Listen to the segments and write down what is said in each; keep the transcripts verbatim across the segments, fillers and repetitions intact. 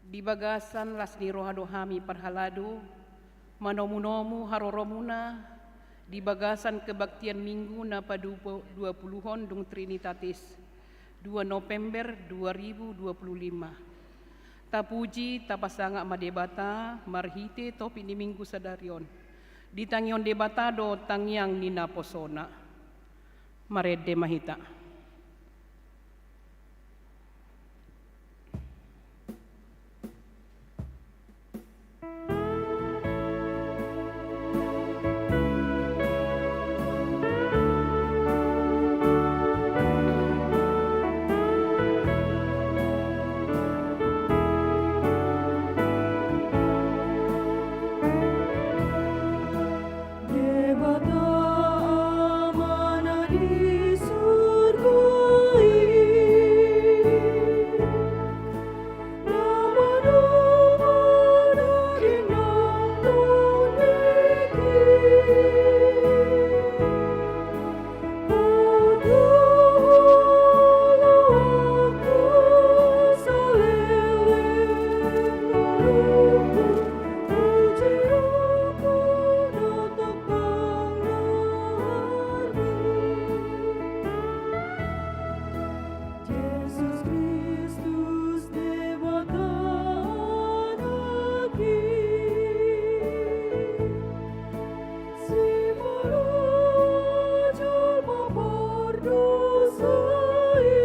Di bagasan las ni roha do hami parhalado manomunomu haroromuna di bagasan kebaktian Minggu na paduapuluhon dung Trinitatis, dua November dua ribu dua puluh lima. Tapuji, tapasangap ma Debata marhite topi ni Minggu sadari on. Ditangihon Debata do tangiang ni naposona. Marende ma hita. Debata Ama na di surgo i, na manopot daging nang tondingki. Jesus Kristus Debata Anak i, sipala jolma pardosa i.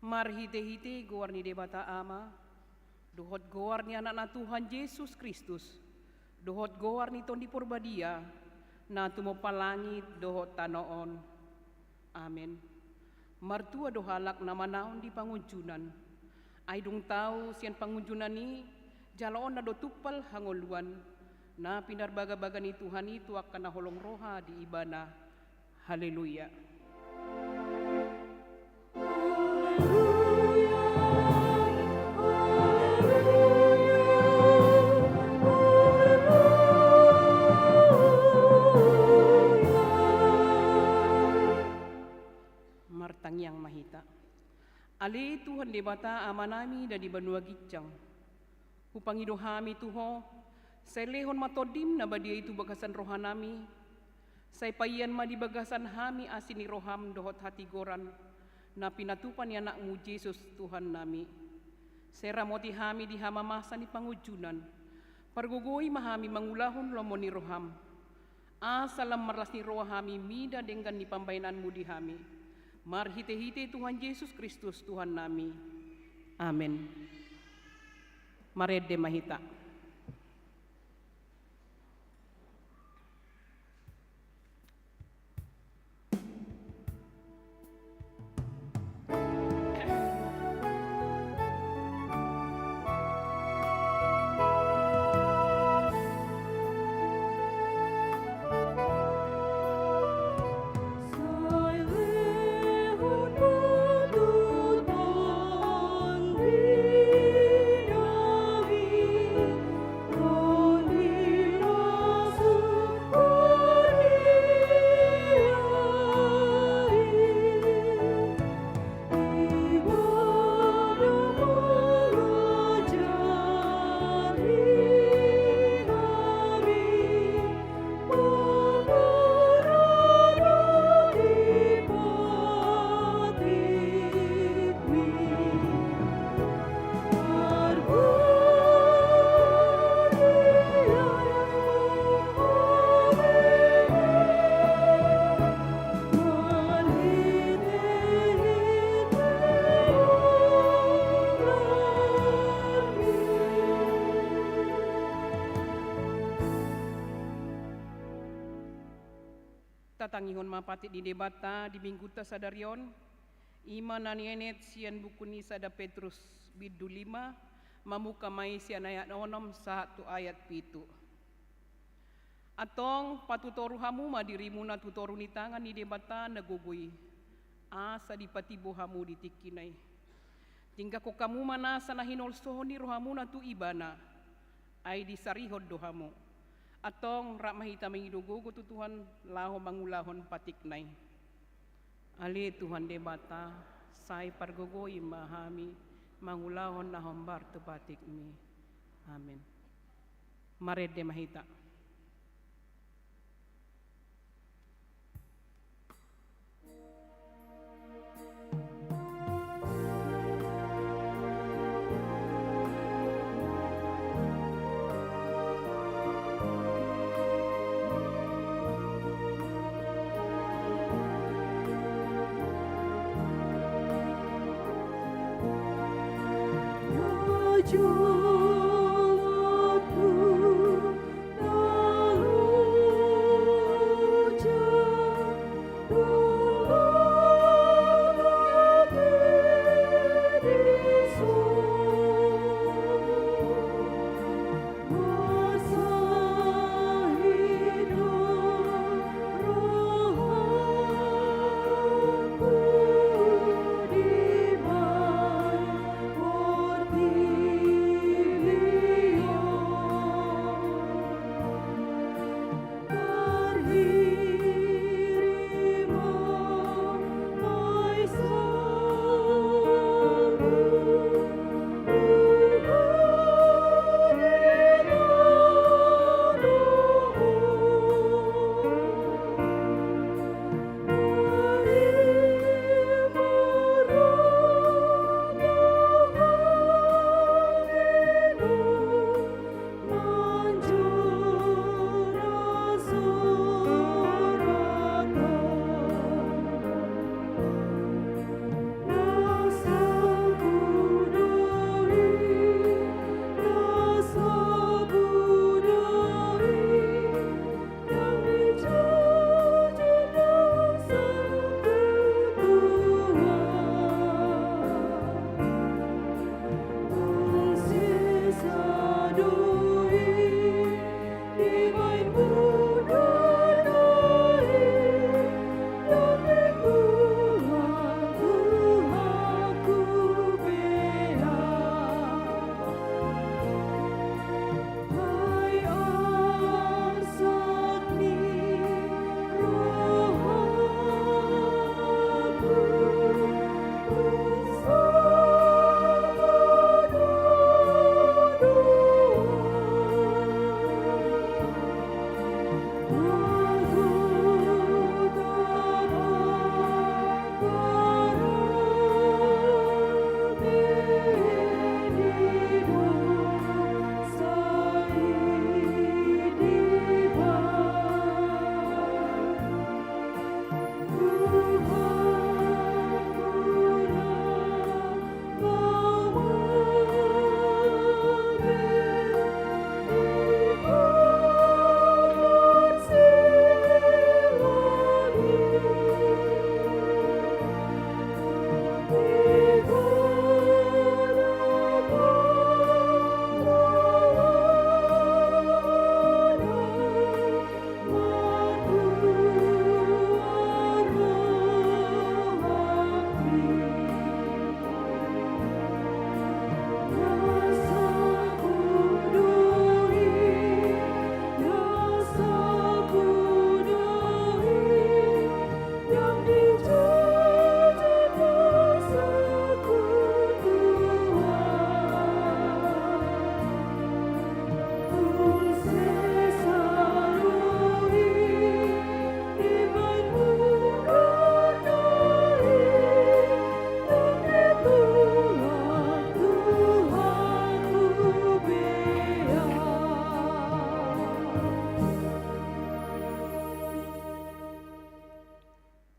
Marhitehite goar ni Debata Ama, dohot goar ni Anakna Tuhan Jesus Kristus, dohot goar ni Tondi Porbadia, na tumompa langit dohot tano on. Amen. Martua do halak na manaon di pangunjunan. Ai dung tau sian pangunjunan i, jaloonna do tumpal hangoluan, na pinarbagabaga ni Tuhan i tu angka na holong roha di Ibana. Haleluya. Martangiang ma hita. Ale Tuhan Debata Amanami na di banua ginjang, hupangido hami tu Ho, sai lehon ma Tondim na badia i tu bagasan rohanami, sai paian ma di bagasan hami asi ni roham dohot hatigoran, na pinatupa ni Anakmu Jesus Tuhannami. Sai ramoti hami di hamamasa ni pangunjunan, pargogoi ma hami mangulahon lomo ni roham, asa lam marlas ni roha hami mida denggan ni pambahenanmu di hami. Marhitehite Tuhan Jesus Kristus Tuhannami. Amen. Marende ma hita. Tangihon ma patik ni Debata di minggunta sadari on, i ma na nienet sian buku ni sada Petrus bindu lima, mamungka ma i sian ayat onom sahat tu ayat pitu. Antong patutoru hamu ma dirimuna tu toru ni tangan ni Debata na gogo i, asa dipatimbo hamu di tingkina i. Tinggakkon hamu ma nasa na hinolsohon ni rohamuna tu Ibana, ai disarihon do hamu. Antong rap ma hita mangido gogo tu Tuhan laho mangulahon patikna i. Ale Tuhan Debata, sai pargogoi ma hami mangulahon na hombar tu patikmi. Amen. Marende ma hita.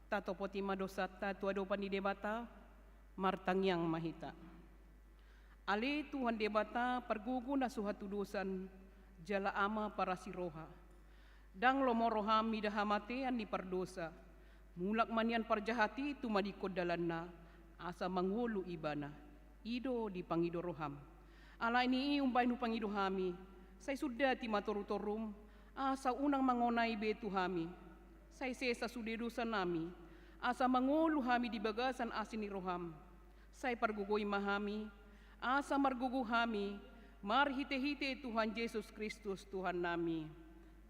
Tatopoti ma dosanta tu adopan ni Debata, martangiang ma hita. Ale Tuhan Debata, pargogo na so hatudosan, jala Ama parasi roha. Ndang lomo roham mida hamatean ni pardosa. Mulak ma nian parjahat i tumadingkon dalanna, asa mangolu ibana. I do dipangido roham. Alai ni i umbahen hupangido hami, sai sundati ma torutorum, asa unang mangonai be tu hami. Sai sesa sude dosanami, asa mangolu hami di bagasan asi ni roham. Sai pargogoi ma hami, asa margogo hami, marhitehite Tuhan Jesus Kristus Tuhannami.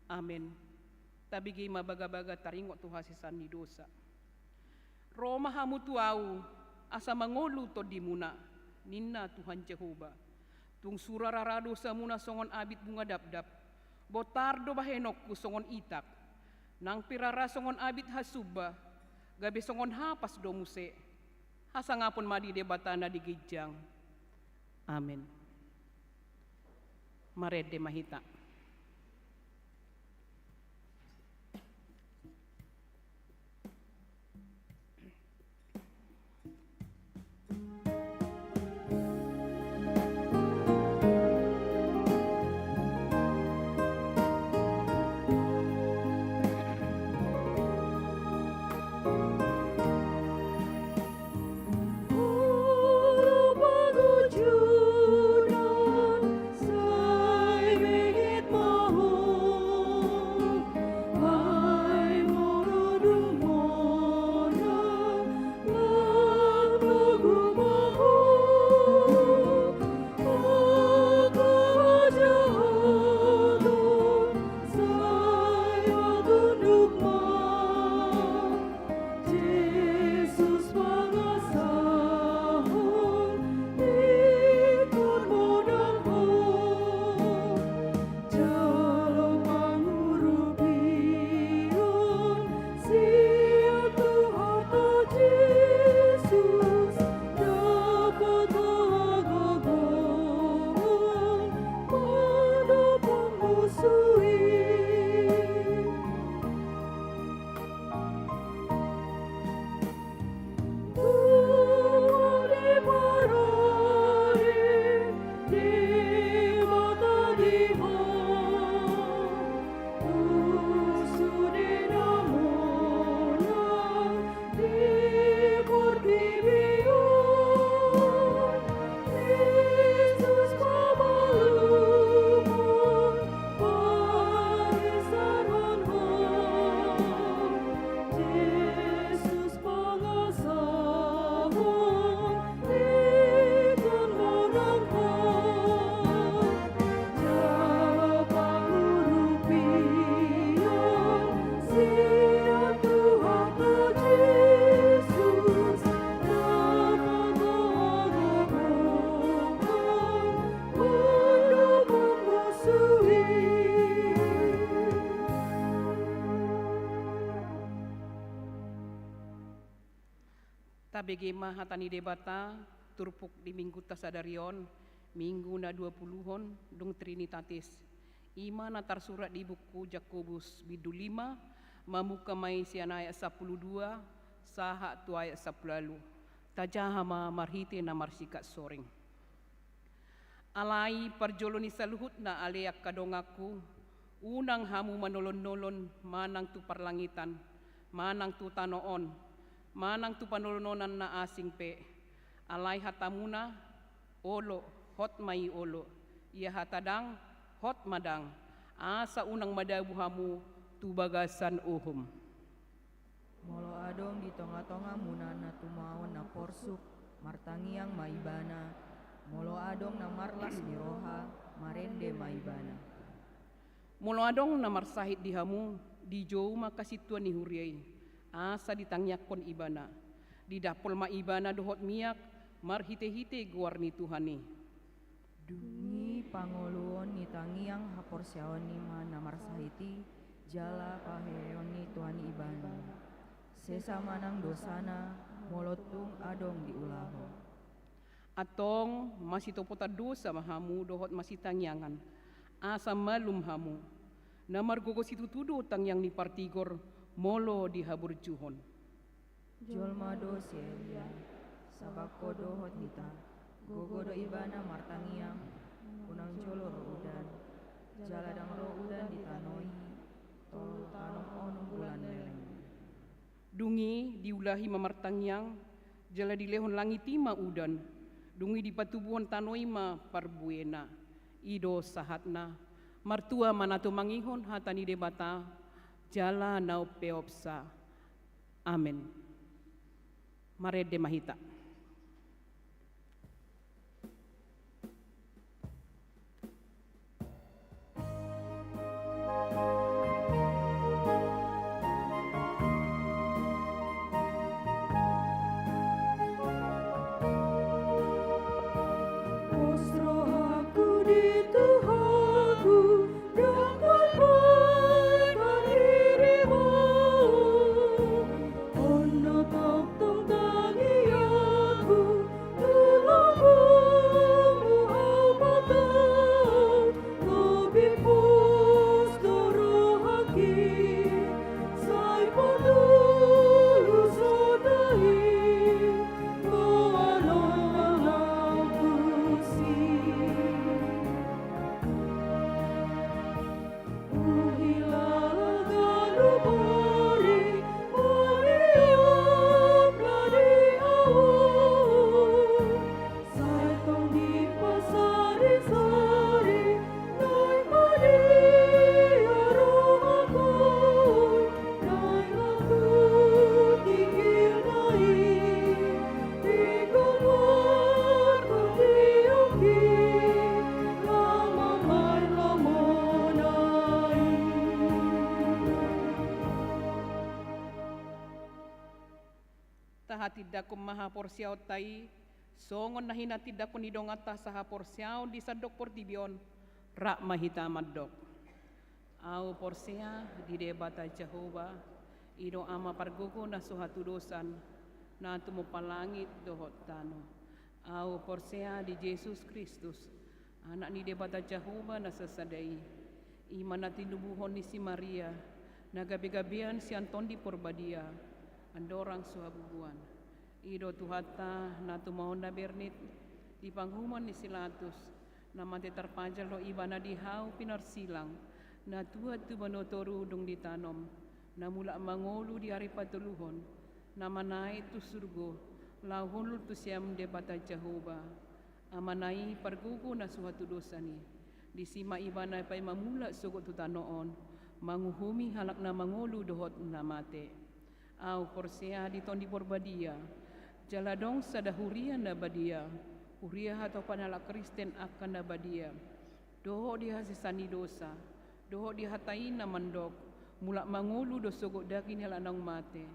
Amen. Tabege ma bagabaga taringot tu hasesaan ni dosa. Ro ma hamu tu Ahu, asa mangolu tondimuna, ninna Tuhan Jahowa. Tung sura rara dosamuna songon abit bunga dapdap, bontar do bahenonku songon itak. Nang pe rara songon abit hasumba, gabe songon hapas do muse. Hasangapon ma di Debata na di ginjang. Amen. Marende ma hita. Tabege ma hata ni Debata, turpuk di minggunta sadari on, minggu na dua puluhon, dung Trinitatis. I ma na tarsurat di buku Jakobus bindu lima, mamungka ma i sian ayat sampulu dua, sahat tu ayat sampulu ualu. Tajaha ma marhite na marsikat soring. Alai parjolo ni saluhutna ale angka donganku, unang hamu manolon-nolon manang tu parlangitan, manang tu tano on, manang tu panolononan na asing pe. Alai hatamuna, olo, hot ma i olo, ia hata dang, hot ma dang, asa unang madabu hamu tu bagasan uhum. Molo adong di tonga-tongamuna na tumaon na porsuk, martangiang ma ibana. Molo adong na marlas ni roha, marende ma ibana. Molo adong na marsahit di hamu, dijou ma hasintuan ni huria i, asa ditangiangkon ibana. Didampol ma ibana dohot miak, marhite-hite goar ni Tuhan i. Dung i pangoluon ni tangiang haporseaon i ma na marsahit i, jala paheheon ni Tuhan i ibana. Sesa ma nang dosana, molo tung adong diulahon. Antong, masitopotan dosa ma hamu dohot masitangiangan, asa malum hamu. Na margogo situtu do tangiang ni partigor, molo dihaburjuhon. Jolma do si Elia, sabangko dohot hita, gogo do ibana martangiang, unang jolo ro udan, jala ndang ro udan di tano i, Tolu tano onom bulan leleng. Dung i diulahi ma martangiang, jala dilehon langit i ma udan. Dung i dipatubuhon tano i ma parbuena. I do sahatna. Martua ma na tumangihon hata ni Debata, jala na umpeopsa. Amen. Marende ma hita. Tahatindangkon ma haporseaonta i, songon na hinatindangkon ni donganta sahaporseaon di sandok portibi on, rap ma hita mandok. Ahu porsea di Debata Jahowa, i do Ama pargogo na so hatudosan, na tumompa langit dohot tano. Ahu porsea di Jesus Kristus, Anak ni Debata Jahowa na sasada i, i ma na tinubuhon ni si Maria, na gabegabean sian Tondi Porbadia, andorang so habubuan. I do Tuhanta na tumangihon na bernit di panguhuman ni si Latus, na mate tarpajal do Ibana di hau pinarsilang, na tuat tu banua toru dung ditanom, na mulak mangolu di ari patoluhon, na manaek tu surgo, laho hundul tu siamun Debata Jahowa, Amana i pargogo na so hatudosan i. Disi ma Ibana paima mulak sogot tu tano on, manguhumi halak na mangolu dohot na mate. Ahu porsea di Tondi Porbadia, jala adong sada huria na badia, huria hatopan halak Kristen angka na badia, dohot di hasesaan ni dosa, dohot di hata i na mandok, mulak mangolu do sogot daging ni halak naung mate,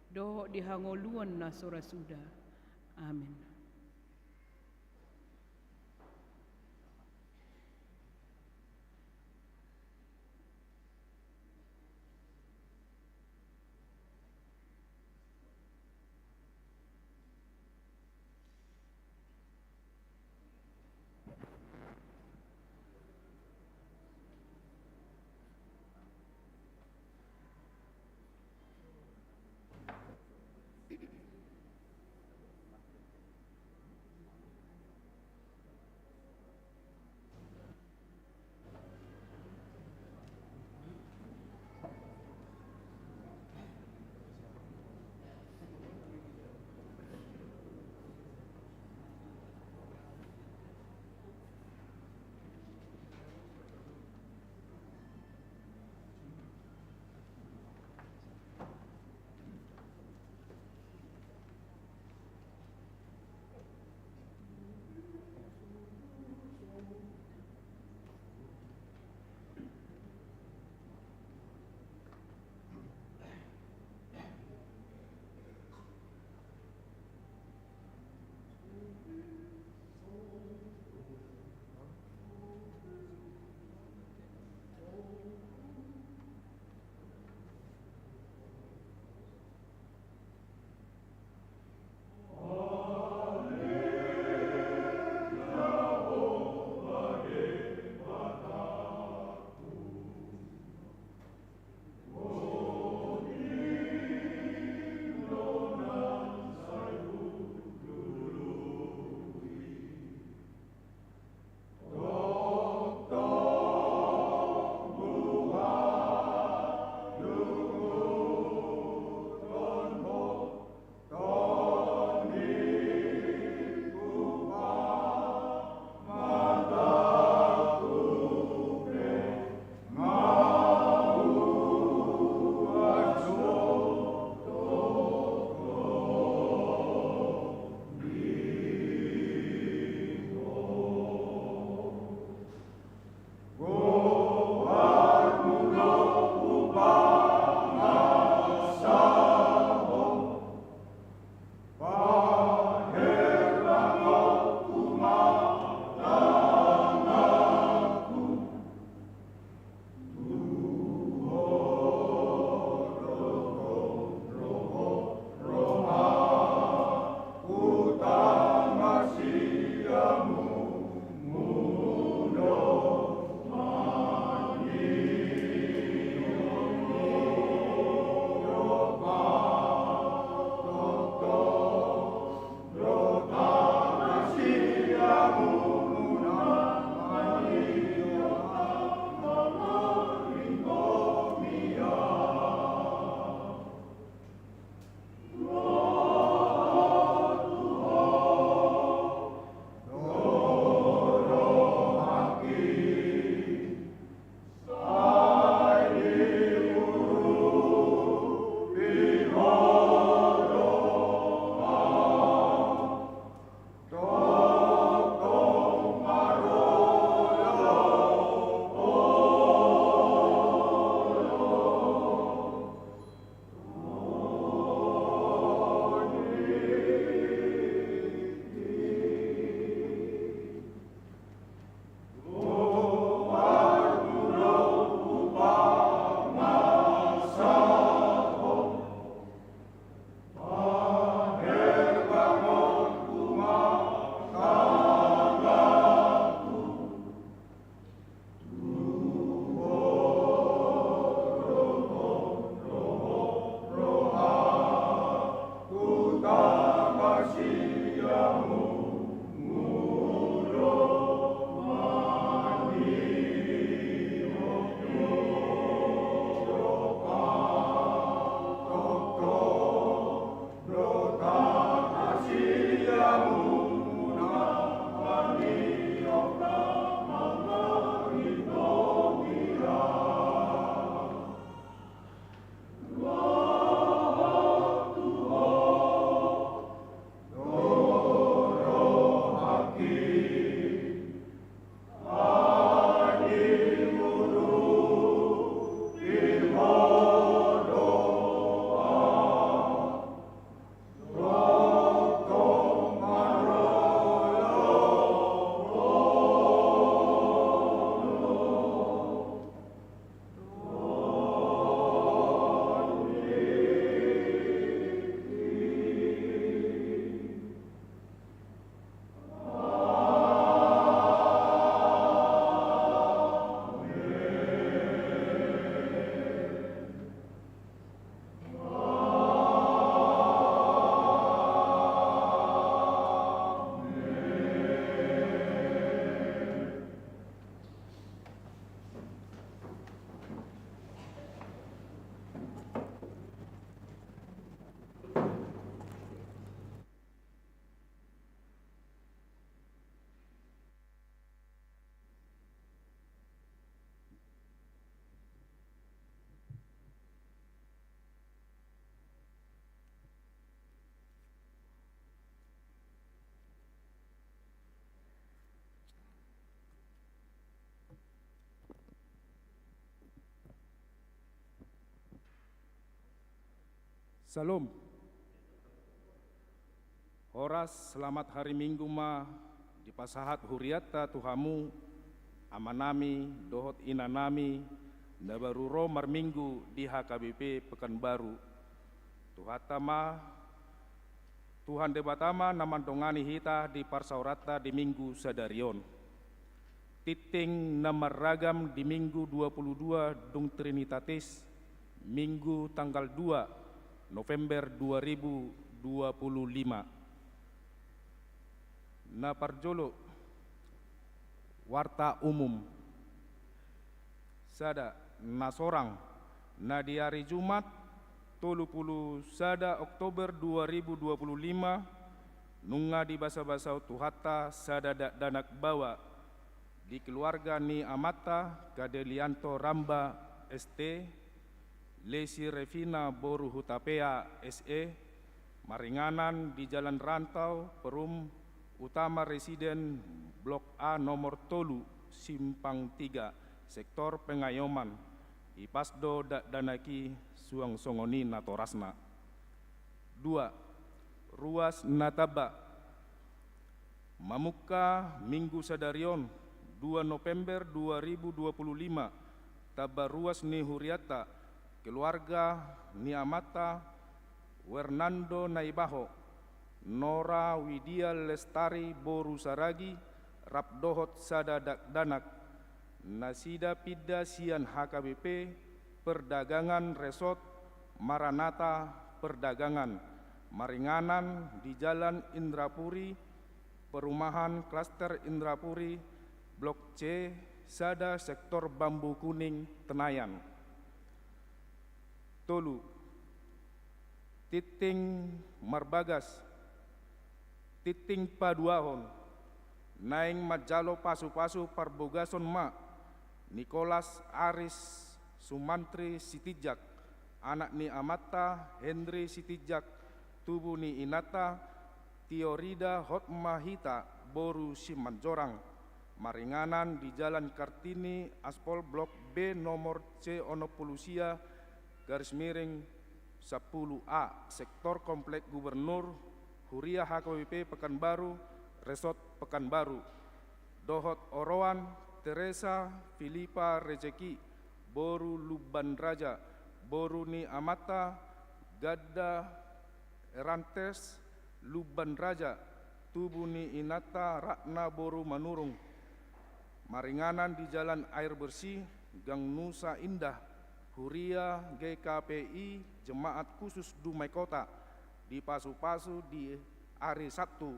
dohot di hangoluan na so ra suda. Amen. Syalom. Horas, selamat hari Minggu ma dipasahat hurianta tu hamu, amanami dohot inanami, na baru ro marminggu di H K B P Pekanbaru. Tuhanta ma, Tuhan Debata ma na mandongani hita di parsaoranta di Minggu sadari on. Tingting na marragam di Minggu dua puluh dua dung Trinitatis, Minggu tanggal dua November dua ribu dua puluh lima. Na parjolo, warta umum. Sada, na sorang, na di ari Jumat, tolu pulu sada Oktober dua ribu dua puluh lima, nunga dibasabasahon Tuhanta sada dakdanak baoa di keluarga ni amanta Kadelianto Ramba S T, Lesi Revina boru Hutapea S E, maringanan di Jalan Rantau, Perum Utama Residen, Blok A nomor tolu, Simpang Tiga, Sektor Pengayoman. Ipas do dakdanak i, suang songon i natorasna. Dua, ruas na tamba. Mamungka Minggu sadari on, dua November dua ribu dua puluh lima, tamba ruas ni hurianta, keluarga ni amanta Wernando Naibaho, Nora Widia Lestari boru Saragi, rap dohot sada dakdanak. Nasida pinda sian H K B P Perdagangan Resort Maranatha Perdagangan, maringanan di Jalan Indrapuri, Perumahan Klaster Indrapuri, Blok C sada, Sektor Bambu Kuning, Tenayan. Tolu, tingting marbagas, tingting paduahon, naeng manjalo pasupasu parbogason ma Nikolas Aris Sumantri Sitinjak, anak ni amanta Henry Sitinjak, tubu ni inanta Tiorida Hotmahita boru Simanjorang, maringanan di Jalan Kartini, Aspol, Blok B nomor C onom pulu sia, garis miring, sampulu A, Sektor Komplek Gubernur, Huria H K B P Pekanbaru, Resort Pekanbaru. Dohot oroan Teresa Filipa Rejeki, boru Lumban Raja, boru ni amanta Ganda Erantes Lumban Raja, tubu ni inanta Ratna boru Manurung. Maringanan di Jalan Air Bersih, Gang Nusa Indah, Huria G K P I Jemaat Khusus Dumai Kota, dipasupasu di ari Sabtu,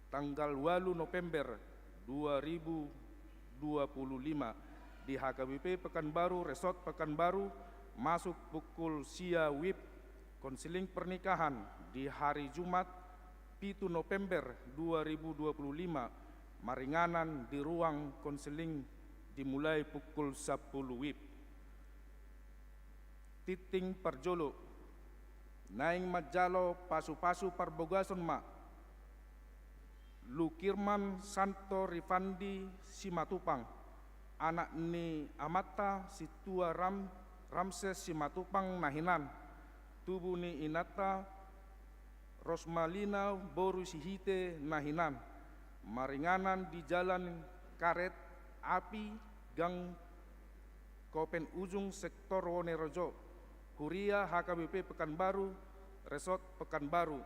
tanggal ualu November dua ribu dua puluh lima di H K B P Pekanbaru, Resort Pekanbaru, masuk pukul sia wib. Konseling pernikahan di hari Jumat, pitu November dua ribu dua puluh lima, maringanan di ruang konseling, dimulai pukul sampulu wib. Tingting parjolo, naeng manjalo pasupasu parbagason ma Lukirman Santo Rifandi Simatupang, anak ni amanta Sintua Ram-, Ramses Simatupang na hinan, tubu ni inanta Rosmalina boru Sihite na hinan, maringanan di Jalan Karet Api, Gang Kopen Ujung, Sektor Wonorejo, huria H K B P Pekanbaru, Resort Pekanbaru,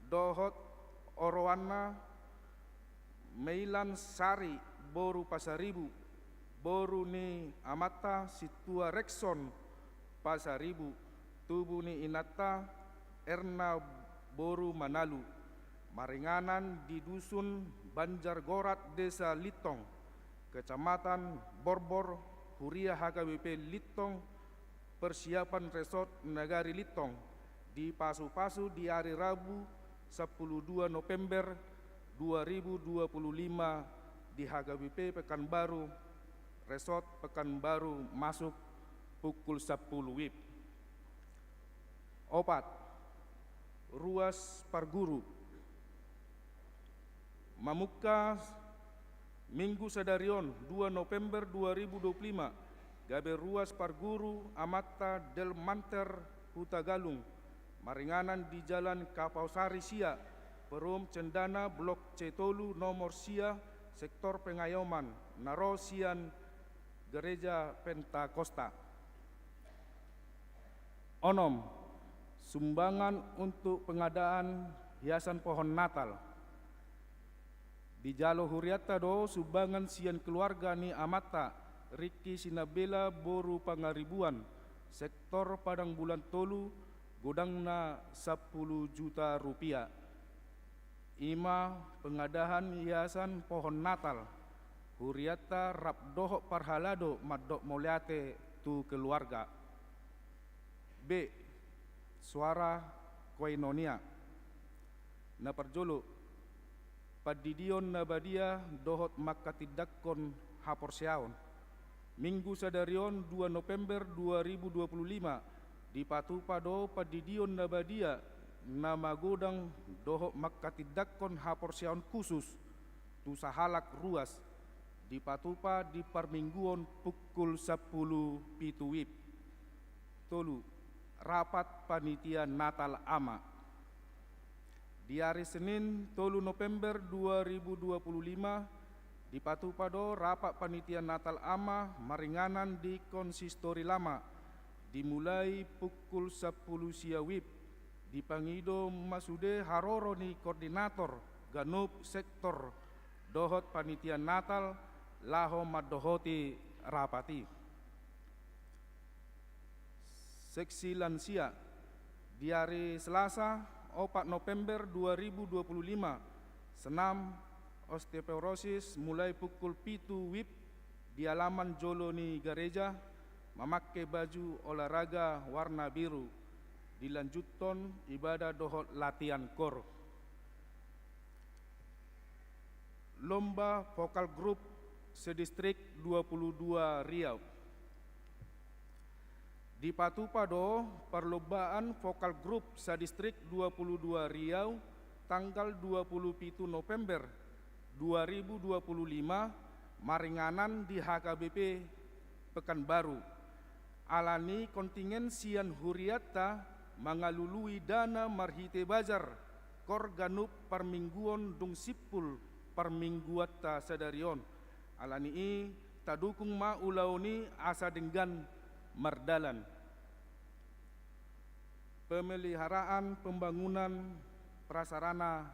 dohot oroanna Meilan Sari boru Pasaribu, boru ni amanta Sintua Rekson Pasaribu, tubu ni inanta Erna boru Manalu, maringanan di Dusun Banjar Gorat, Desa Lintong, Kecamatan Borbor, huria H K B P Lintong, persiapan Resort Nagari Lintong, dipasupasu di ari Rabu, sampulu dua November dua ribu dua puluh lima di H K B P Pekanbaru, Resort Pekanbaru, masuk pukul sampulu wib. Opat, ruas parguru. Mamungka Minggu sadari on, dua November dua ribu dua puluh lima, gabe ruas parguru amanta Delmanter Hutagalung, maringanan di Jalan Kapausari sia, Perum Cendana, Blok C tolu, nomor sia, Sektor Pengayoman, na ro sian Gereja Pentakosta. Onom, sumbangan untuk pengadaan hiasan pohon Natal. Dijalo hurianta do sumbangan sian keluarga ni amanta Riki Sinabela boru Pangaribuan, Sektor Padang Bulan tolu, godangna sampulu juta rupiah. I ma pengadaan hiasan pohon Natal. Hurianta rap dohot parhalado mandok mauliate tu keluarga. B, suara koinonia. Na parjolo, pandidion na badia dohot mangkatindangkon haporseaon. Minggu sadari on, dua November dua ribu dua puluh lima, dipatupa do pandidion na badia na magodang dohot mangkatindangkon haporseaon khusus tu sahalak ruas, dipatupa di parmingguon pukul sampulu pitu wib. Tolu, rapat panitia Natal Ama. Di ari Senin, tolu November dua ribu dua puluh lima, dipatupa do rapat panitia Natal Ama maringanan di Konsistori Lama, dimulai pukul sampulu sia wib. Dipangido ma sude haroro ni koordinator ganup sektor dohot panitia Natal laho mandohoti rapat i. Seksi lansia. Di ari Selasa, opat November dua ribu dua puluh lima, senam osteoporosis mulai pukul pitu wib di alaman jolo ni gareja, mamangke baju olahraga warna biru, dilanjuthon ibadah dohot latihan kor. Lomba vokal grup sedistrik dua puluh dua Riau. Dipatupa do parlombaan vokal grup sadistrik dua puluh dua Riau tanggal dua puluh pitu November dua ribu dua puluh lima maringanan di H K B P Pekanbaru. Alani kontingen sian hurianta mangalului dana marhite bazar kor ganup parmingguon dung simpul parmingguanta sadari on. Alani i tadukung ma ulaon i asa denggan mardalan. Pemeliharaan pembangunan prasarana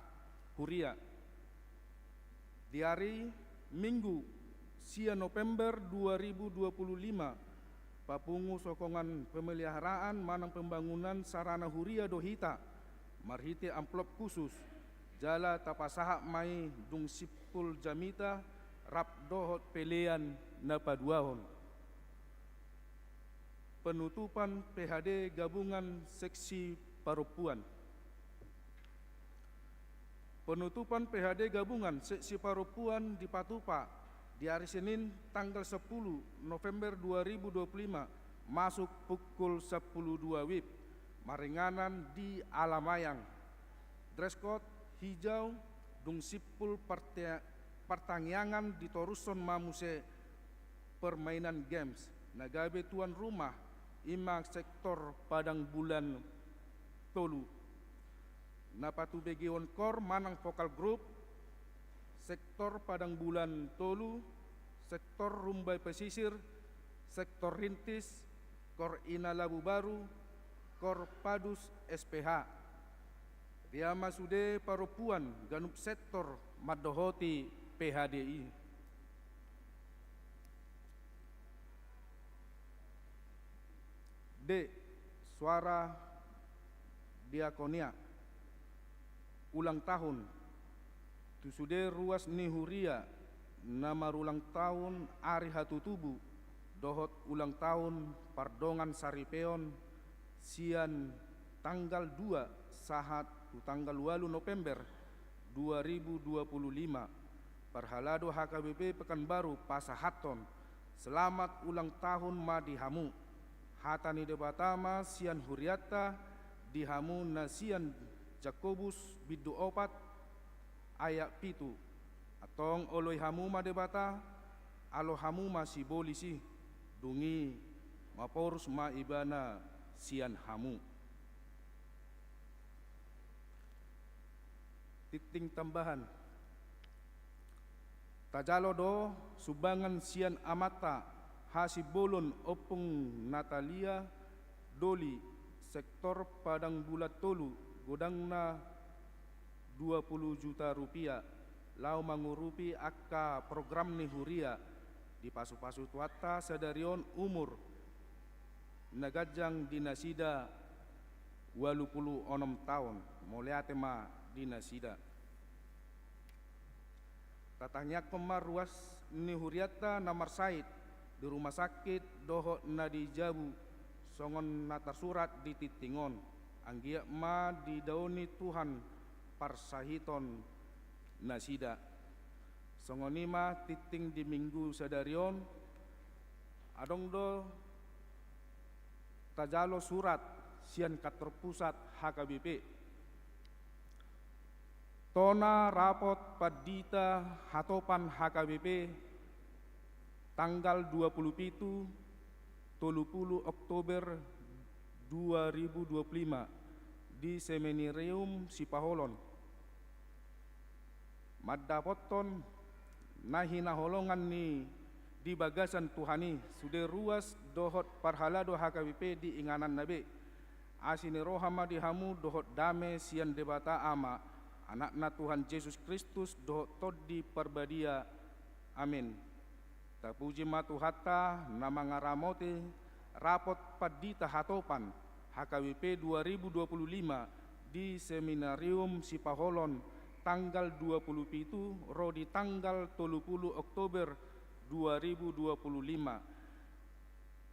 huria. Di ari Minggu, sia November dua ribu dua puluh lima, papungu sokongan pemeliharaan manang pembangunan sarana huria do hita marhite amplop khusus. Jala tapasahat ma i dung simpul jamita rap dohot pelean na paduahon. Penutupan P H D gabungan seksi parompuan. Penutupan P H D gabungan seksi parompuan dipatupa di ari Senin tanggal sepuluh November dua ribu dua puluh lima masuk pukul sepuluh dua wib, maringanan di Alamayang. Dress code hijau, dung simpul parte-, partangiangan ditorushon ma muse permainan games, na gabe tuan rumah i ma sektor Padang Bulan tolu. Na patubegeon kor manang vokal grup, sektor Padang Bulan tolu, sektor Rumbai Pesisir, sektor Rintis, kor Ina Labu Baru, kor Padus S P H. Dia ma sude parompuan ganup sektor mandohoti P H D i. D, Suara Diakonia. Ulang tahun. Tu sude ruas ni huria na marulang tahun ari hatutubu dohot ulang tahun pardongan saripeon sian tanggal dua sahat tu tanggal ualu November dua ribu dua puluh lima, parhalado H K B P Pekanbaru pasahathon selamat ulang tahun ma di hamu. Hata ni Debata ma sian hurianta di hamu na sian Jakobus bindu opat ayat pitu. Antong oloi hamu ma Debata, alo hamu ma sibolis i, dung i maporus ma Ibana sian hamu. Tingting tambahan. Tajalo do sumbangan sian amanta hasimbolon Ompung Natalia Doli, sektor Padang Bulan tolu, godangna dua puluh juta rupiah, laho mangurupi angka program ni huria, dipasupasu Tuhanta sadari on umur na ganjang di nasida ualu pulu onom taon. Mauliate ma di nasida. Tatangiangkon ma ruas ni hurianta na marsahit di rumah sakit dohot na di jabu, songon na tarsurat di tingting on. Anggiat ma didaoni Tuhan parsahiton nasida. Songon i ma tingting di minggu sadari on. Adong do tajalo surat sian kantor pusat H K B P. Tona rapot pandita hatopan H K B P tanggal dua puluh pitu, tolu puluh Oktober dua ribu dua puluh lima di Seminarium Sipaholon. Mandapothon na hinaholongan ni di bagasan Tuhan i, sude ruas dohot parhalado H K B P di ingananna be. Asi ni roha ma di hamu dohot dame sian Debata Ama, Anakna Tuhan Jesus Kristus dohot Tondi Parbadia. Amin. Tapuji ma Tuhanta na mangaramoti rapot pandita hatopan H K B P dua ribu dua puluh lima di Seminarium Sipaholon tanggal dua puluh pitu ro di tanggal tolu puluh Oktober dua ribu dua puluh lima.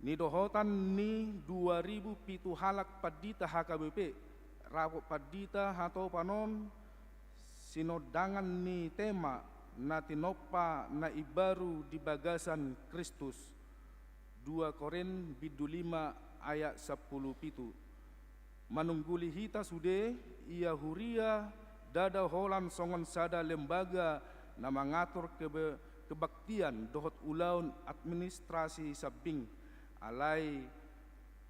Nidohotan ni dua ribu pitu halak pandita H K B P, rapot pandita hatopan on sinondangan ni tema na tinompa na imbaru di bagasan Kristus, dua Korint bindu lima ayat sampulu pitu. Manungguli hita sude, ia huria ndada holan songon sada lembaga na mangatur kebe-, kebaktian dohot ulaon administrasi sambing. Alai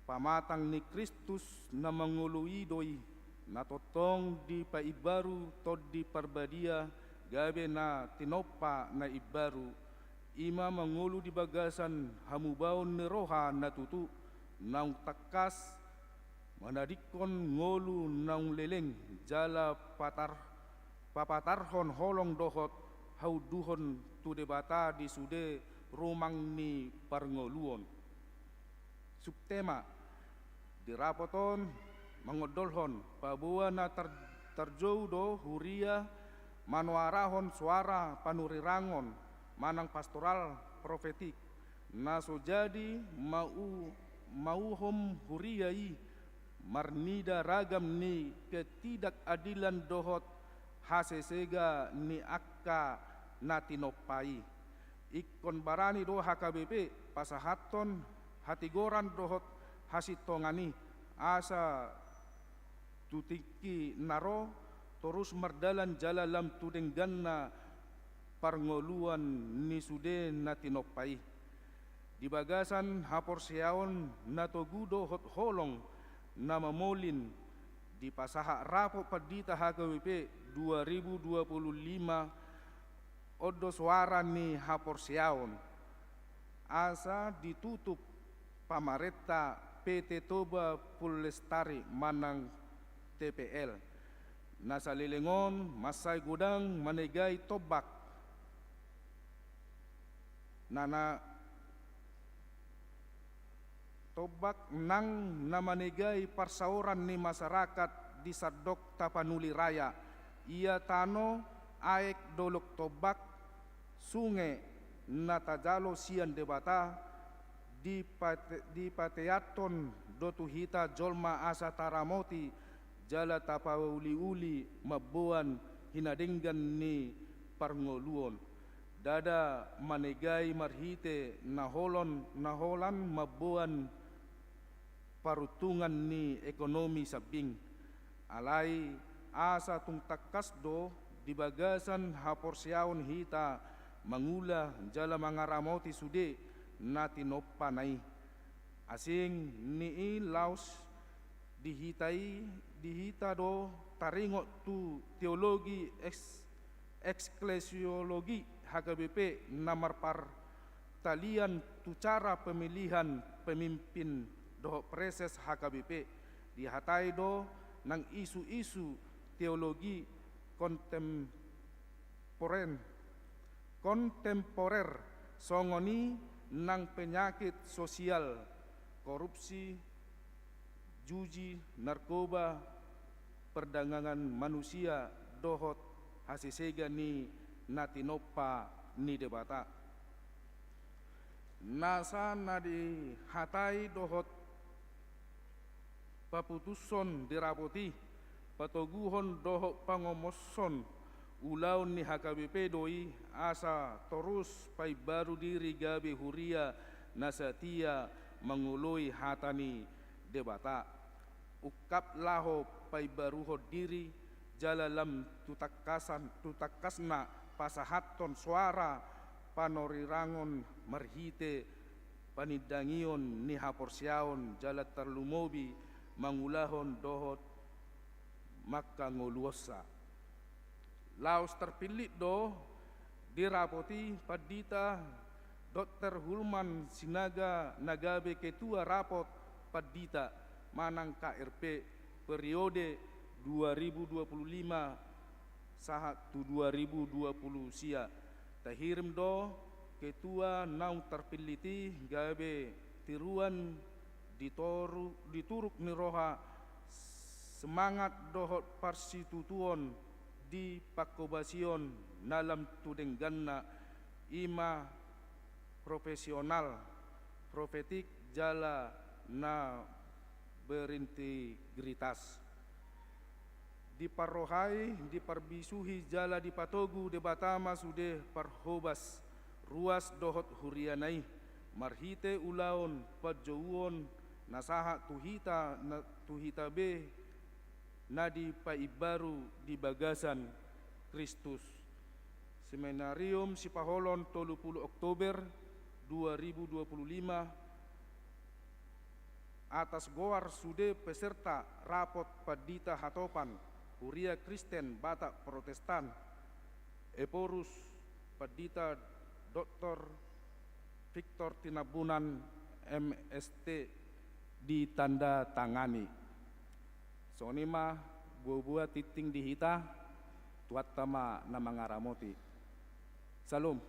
pamatang ni Kristus na mangolu i do i, na tongtong dipaimbaru Tondi Parbadia gabe na tinompa na imbaru, i ma mangolu di bagasan hamubaon ni roha na tutu, naung tangkas manadingkon ngolu naung leleng jala patar-, papatarhon holong dohot haunduhon tu Debata di sude rumang ni parngoluon. Subtema di rapot on mangondolhon paboa na tar-, Tarjou do huria manoarahon soara panurirangon manang pastoral profetik, na so jadi mau-, mauhom huria i marnida ragam ni ketidakadilan dohot hasesega ni angka na tinompa i. Ingkon barani do H K B P pasahathon hatigoran dohot hasintongan i, asa tu tingki na ro torus mardalan jala lam tu dengganna parngoluon ni sude na tinompa i. Di bagasan haporseaon na togu dohot holong na mamolin, dipasahat rapot pandita H K B P dua ribu dua puluh lima on do soara ni haporseaon, asa ditutup pamarenta P T Toba Full Lestari manang T P L, na saleleng on mansai godang manegai tombak, na, na, tombak nang na manegai parsaoran ni masyarakat di sandok Tapanuli Raya, ia tano, aek, dolok tombak, sunge na tajalo sian Debata, dipate-, dipateathon do tu hita jolma asa taramoti jala tapauli-uli mamboan hinadenggan ni parngoluon. Ndada manegai marhite na holon, na holan mamboan paruntungan ni ekonomi sambing. Alai asa tung tangkas do di bagasan haporseaon hita mangula jala mangaramoti sude na tinompana i. Asing ni i laos di hita i, di hita do taringot tu teologi eks-, eklesiologi H K B P na marpartalian tu cara pemilihan pemimpin dohot preses H K B P. Dihatai do nang isu-isu teologi kontemporer, kontemporer, songon i nang penyakit sosial, korupsi, judi, narkoba, perdagangan manusia, dohot hasesega ni na tinompa ni Debata. Nasa na dihatai dohot paputushon di rapot i, patoguhon dohot pangomoshon ulaon ni H K B P do i, asa torus paimbaru diri gabe huria na satia mangoloi hata ni Debata. Ungkap laho paimbaruhon diri, jala lam tu tangkasan, tu tangkasna pasahathon soara panurirangon marhite panindangion ni haporseaon jala tarlumobi mangulahon dohot mangkangoluonsa. Laos tarpillit do di rapot i Pandita Dokter Hulman Sinaga na gabe Ketua Rapot Pandita manang K R P periode dua ribu dua puluh lima sahat tu dua ribu dua puluh sia. Tahirim do ketua naung tarpillit i gabe tiruan di toru-, di turuk ni roha, semangat dohot parsitutuon di pangkobasion na lam tu dengganna, i ma profesional, profetik jala na berintegritas. Diparrohai, diparbisuhi jala dipatogu Debata ma sude parhobas, ruas dohot huriana i, marhite ulaon panjouon na sahat tu hita, na, tu hita be na dipaimbaru di bagasan Kristus. Seminarium Sipaholon, tolu pulu Oktober dua ribu dua pulu lima, atas goar sude peserta rapot Pandita Hatopan Huria Kristen Batak Protestan, Ephorus Pandita Doktor Victor Tinambunan, M S T, ditandatangani. Songon i ma buabua tinting di hita, Tuhanta ma na mangaramoti. Syalom.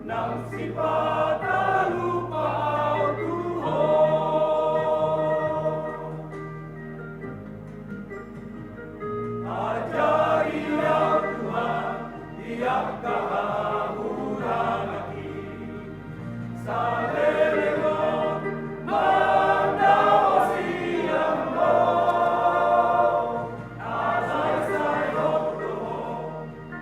Nang sipata lupa au tu Ho. Ajari au Tuhan, di angka hahurangan i, saleleng on mandao sian Ho. Alai sai Ho do Ho.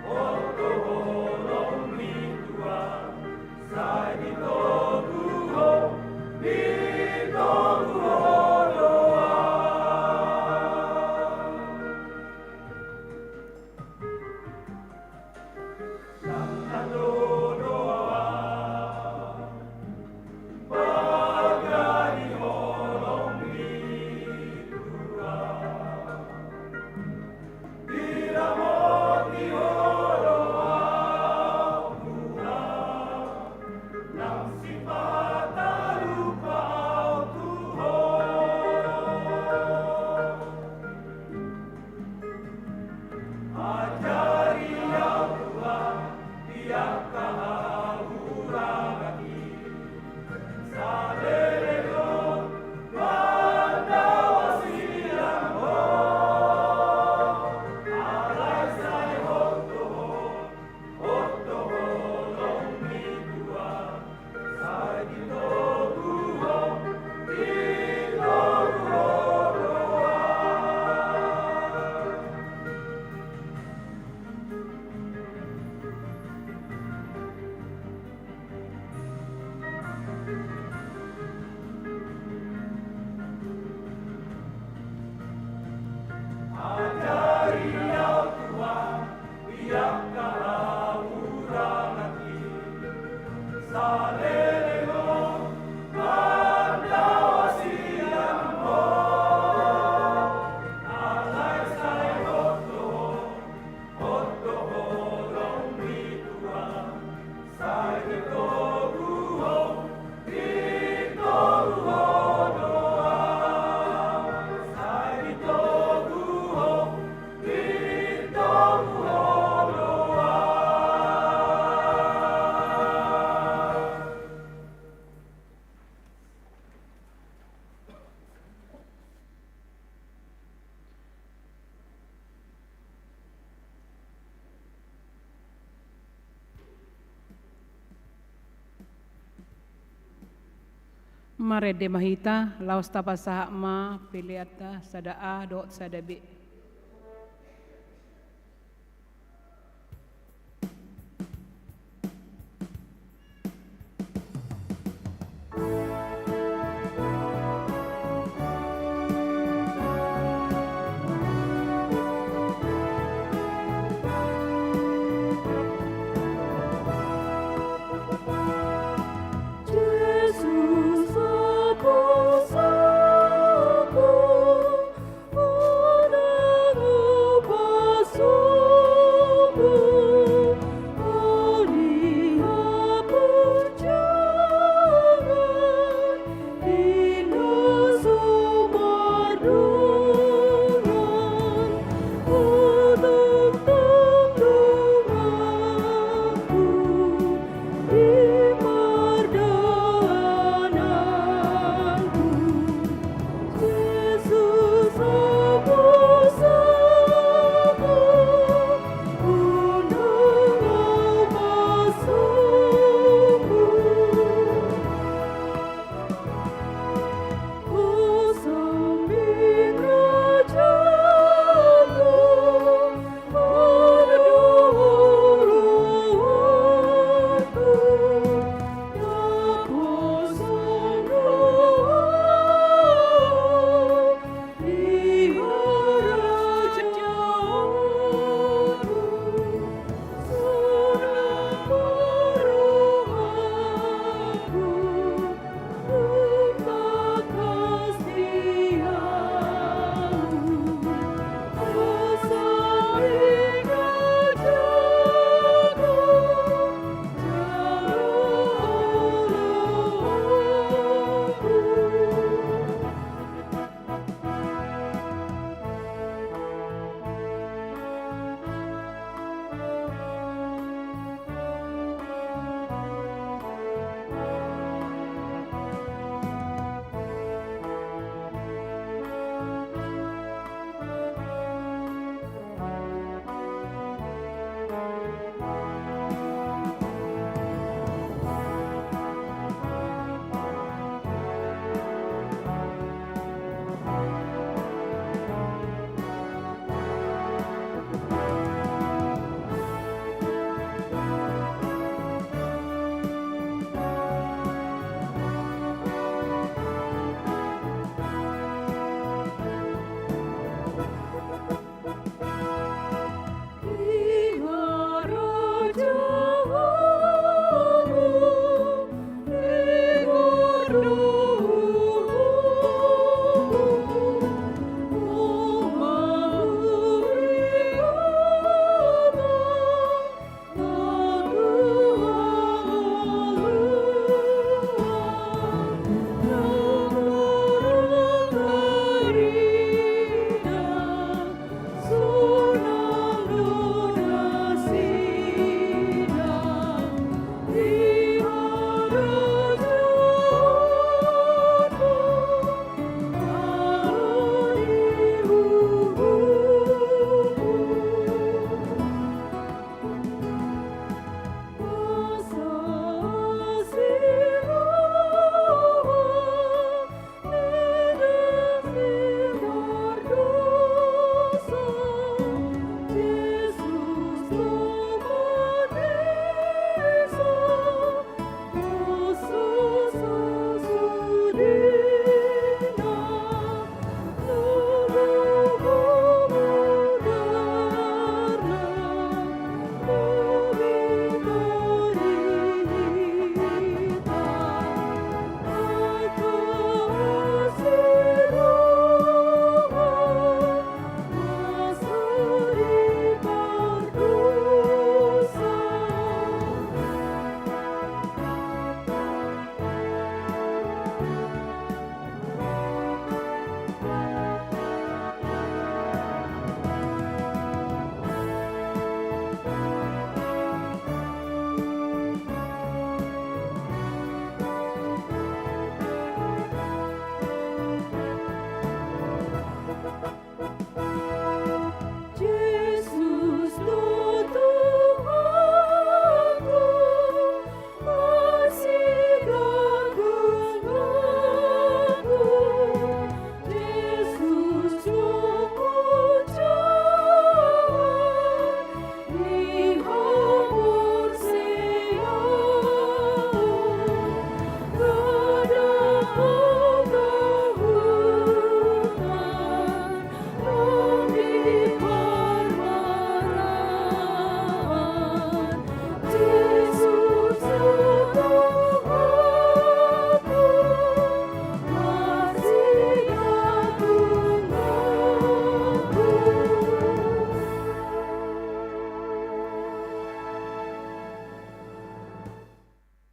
Marende ma hita, laos tapasahat ma peleanta sada A dohot sada B.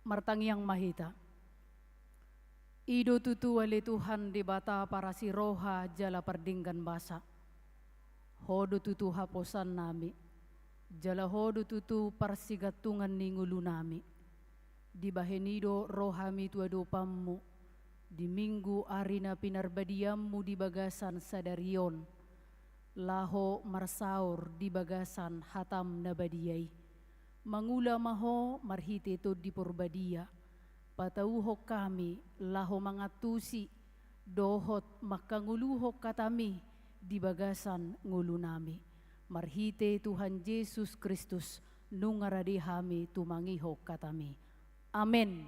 Martangiang ma hita. I do tutu ale Tuhan Debata parasi roha jala pardenggan basa. Ho do tutu haposan nami, jala Ho do tutu parsigantungan ni ngolu nami. Dibahen i do rohami tu adopanmu di Minggu ari na pinarbadianmu di bagasan sadari on, laho marsaor di bagasan hatam na badia i. Mangula ma Ho marhite Tondi Porbadia, patauhon hami laho mangantusi dohot mangkangoluhon hatami di bagasan ngolu nami. Marhite Tuhan Jesus Kristus, nunga rade hami tumangihon hatami. Amen.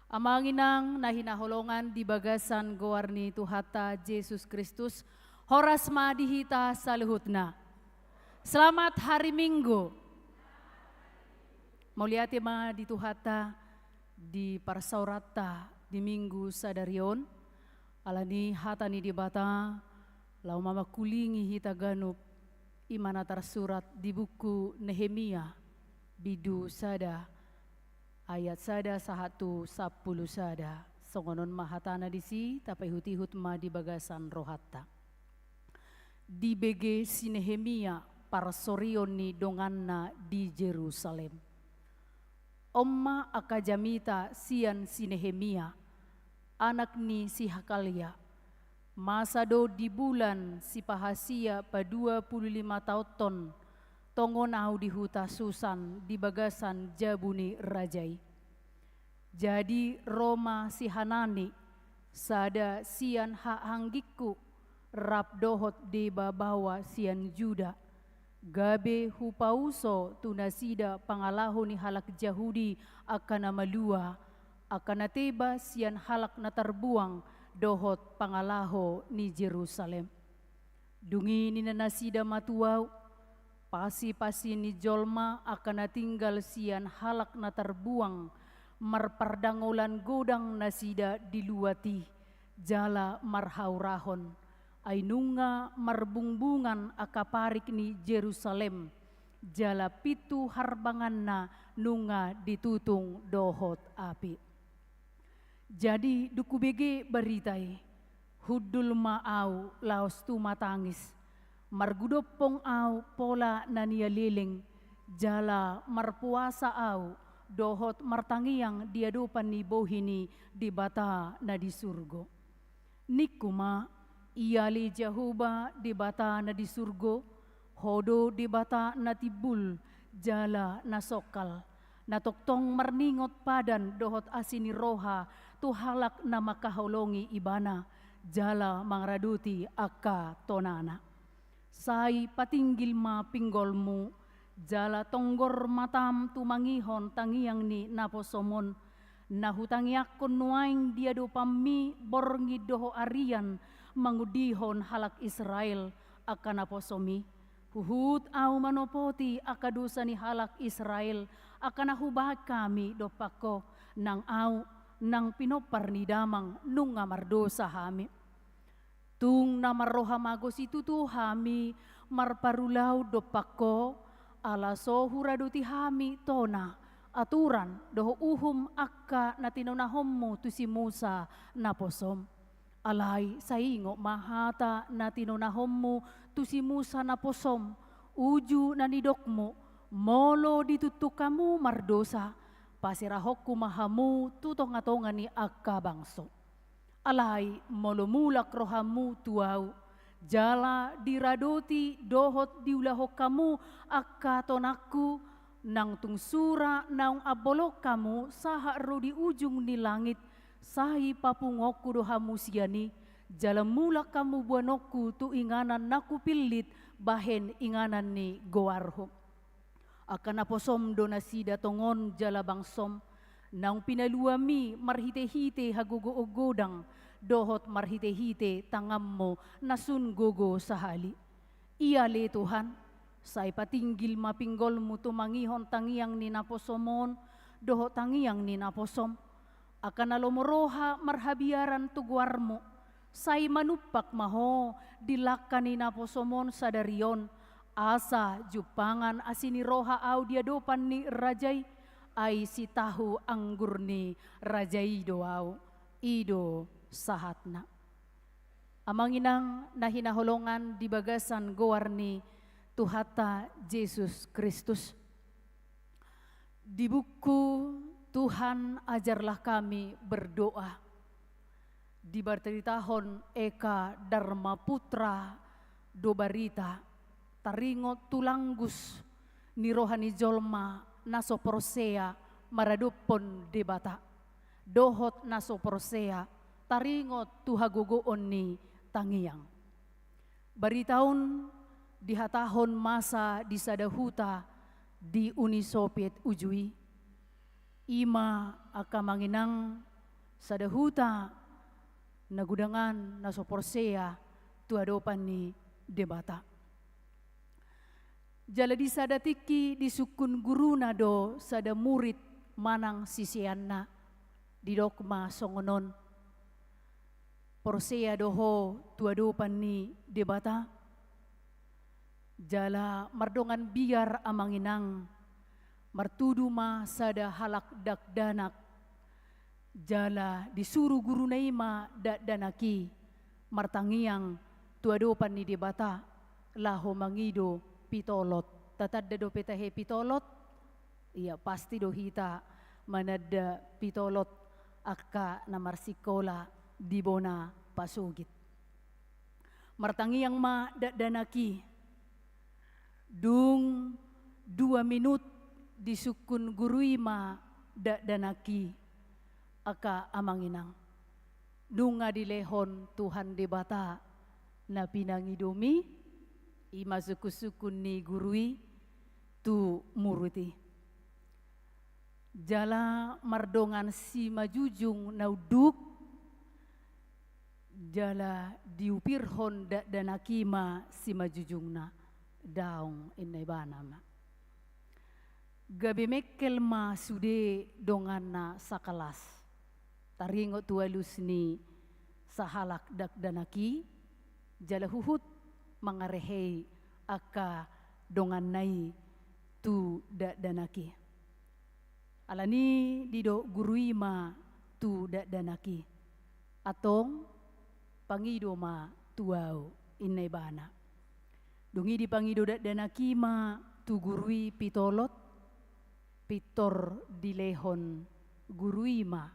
Amang inang na hinaholongan di bagasan goar ni Tuhanta Jesus Kristus, horas ma di hita saluhutna. Selamat hari Minggu. Mauliate ma di Tuhanta di parsaoranta di Minggu sadari on. Alani hata ni Debata, laho ma mangkulingi hita ganup, i ma na tarsurat di buku Nehemia, bindu sada, ayat sada sahat tu sampulu sada. Songon on ma hatana disi, tapaihutihut ma di bagasan rohanta. Dibege si Nehemia parsorion ni donganna di Jerusalem. On ma angka jamita sian si Nehemia, anak ni si Hakalya. Masa do di bulan sipahasia padua pulu lima taonton, tongon ahu di huta Susan di bagasan jabu ni raja i. Jadi ro ma si Hanani, sada sian hahaanggingku, rap dohot deba baoa sian Juda, gabe hupauso tu nasida pangalaho ni halak Jahudi angka na malua, angka na teba sian halak na tarbuang dohot pangalaho ni Jerusalem. Dung i ninna nasida ma tu ahu, pasipasi ni jolma angka na tinggal sian halak na tarbuang, marpardangolan godang nasida di luat i, jala marhaurahon, ai nunga marbungbungan angka parik ni Jerusalem, jala pintu harbanganna nunga ditutung dohot api. Jadi dung hubege barita i, hundul ma ahu laos tumatangis. Margudompong ahu pola na nialeleng, jala marpuasa ahu dohot martangiang di adopan ni bohi ni Debata na di surgo. Ningku ma, ia ale Jahowa Debata na di surgo, Ho do Debata na timbul jala na songkal, na tongtong marningot padan dohot asi ni roha tu halak na mangkaholongi Ibana, jala mangaradoti angka tonana. Sai patinggil ma pinggolmu, jala tonggor matam tumangihon tangiang ni naposom on, na hutangiangkon nuaeng di adopanmi borngin dohot arian mangondihon halak Israel angka naposom i. Huhut ahu manopoti angka dosa ni halak Israel, angka na hubahen hami dompak Ho, nang ahu, nang pinompar ni damang nunga mardosa hami. Tung na marroha mago situtu hami marparulaon dompak Ho, ala so huradoti hami tona, aturan, dohot uhum angka na tinonahonmu tu si Musa naposom. Alai sai ingot ma hata na tinonahonmu tu si Musa naposom, uju na nidokmu, molo dituntung hamu mardosa, paserahonku ma hamu tu tongatonga ni angka bangso. Alai molo mulak rohamu tu ahu, jala diradoti dohot diulahon hamu angka tonangku, nang tung sura naung ambolhon hamu sahat ro di ujung ni langit, sai papunguonku do hamu sian i, jala mulak hamu boanonku tu inganan na hupillit bahen inganan ni goarhu. Angka naposom do nasida tongon jala bangsom, naung pinaluami marhitehite hagogoon godang, dohot marhitehite tanganmu na sun gogo sahali. Ia ale Tuhan, sai patinggil ma pinggolmu tumangihon tangiang ni naposom on, dohot tangiang ni naposom. Angka na lomo roha marhabiaran tu goarmu, sai manumpak ma Ho di langka ni naposom on sadari on, asa jumpangan asi ni roha ahu di adopan ni raja i, Ai sitahu anggur ni raja i do ahu, i do sahatna. Amang inang na hinaholongan di bagasan goar ni Tuhanta Jesus Kristus. Di buku Tuhan, ajarlah kami berdoa, dibaritaon Eka Darmaputra do barita taringot tu langgus ni roha ni jolma na so porsea maradophon Debata, dohot na so porsea taringot tu hagogoon ni tangiang. Barita on dihatahon masa di sada huta di Uni Soviet uju i. I ma angka amang inang sada huta na godangan na so porsea tu adopan ni Debata. Jala di sada tingki disungkun guruna do sada murid manang siseanna, didok ma songon on: Porsea do ho tu adopan ni Debata? Jala mardongan biar amang inang, martudu ma sada halak dakdanak, jala disuru guruna i ma dakdanak i martangiang tu adopan ni Debata laho mangido pitolot. Tatanda dope tahe pitolot? Ia, pasti do hita mananda pitolot angka na marsikola di bona pasogit. Martangiang ma dakdanak i. Dung dua minut disungkun guru i ma dakdanak i, angka amang inang. Nunga dilehon Tuhan Debata na pinangidomi, i ma sungkun-sungkun ni guru i tu murid i. Jala mardongan simanjujung na unduk, jala diupirhon dakdanak i ma simanjujungna. Daong, inna ibana ma. Gabe mengkel ma sude donganna sakalas taringot tu alus ni sahalak dakdanak i, jala huhut mangarehei angka donganna i tu dakdanak i. Alani i didok guru i ma tu dakdanak i: Antong, pangido ma tu ahu, inna ibana. Dung i dipangido dakdanak i ma tu guru i pitolot, pintor dilehon guru i ma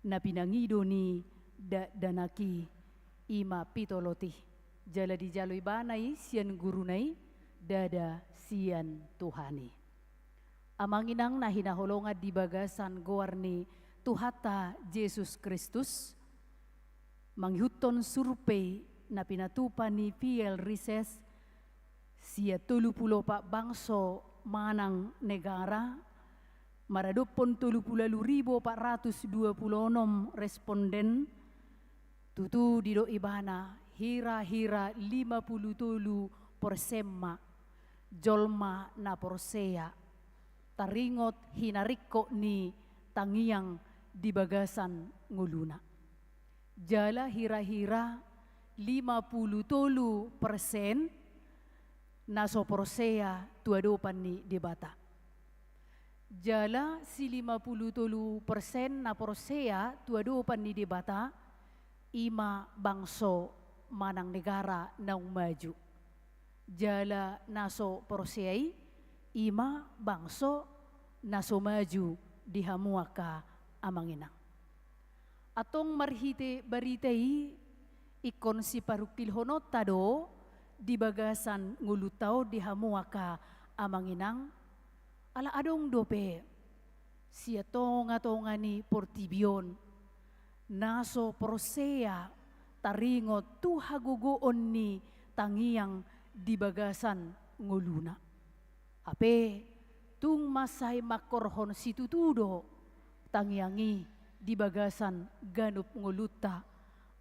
na pinangido ni dakdanak i, i ma pitolot i. Jala dijalo ibana i sian guruna i, ndada sian Tuhan i. Amang inang na hinaholongan di bagasan goar ni Tuhanta Jesus Kristus, mangihuthon survei na pinatupa ni Pew Research, sian tolu pulu opat bangso manang negara, maradophon tolu pulu ualu ribu opat ratus dua pulu onom responden, tutu didok ibana hira-hira lima pulu tolu persen ma jolma na porsea taringot hinaringkot ni tangiang di bagasan ngoluna. Jala hira-hira lima pulu tolu persen na so porsea tu adopan ni Debata. Jala si lima pulu tolu persen na porsea tu adopan ni Debata, i ma bangso manang negara naung maju. Jala na so porsea i, i ma bangso na so maju di hamu angka amang inang. Antong marhite barita i, ingkon siparungkilhononta do di bagasan ngolunta on di hamu angka amang inang. Ala adong dope sian tonga-tonga ni portibi on na so porsea taringot tu hagogoon ni tangiang di bagasan ngoluna. Hape tung mansai mangkorhon situtu do tangiang i di bagasan ganup ngolunta,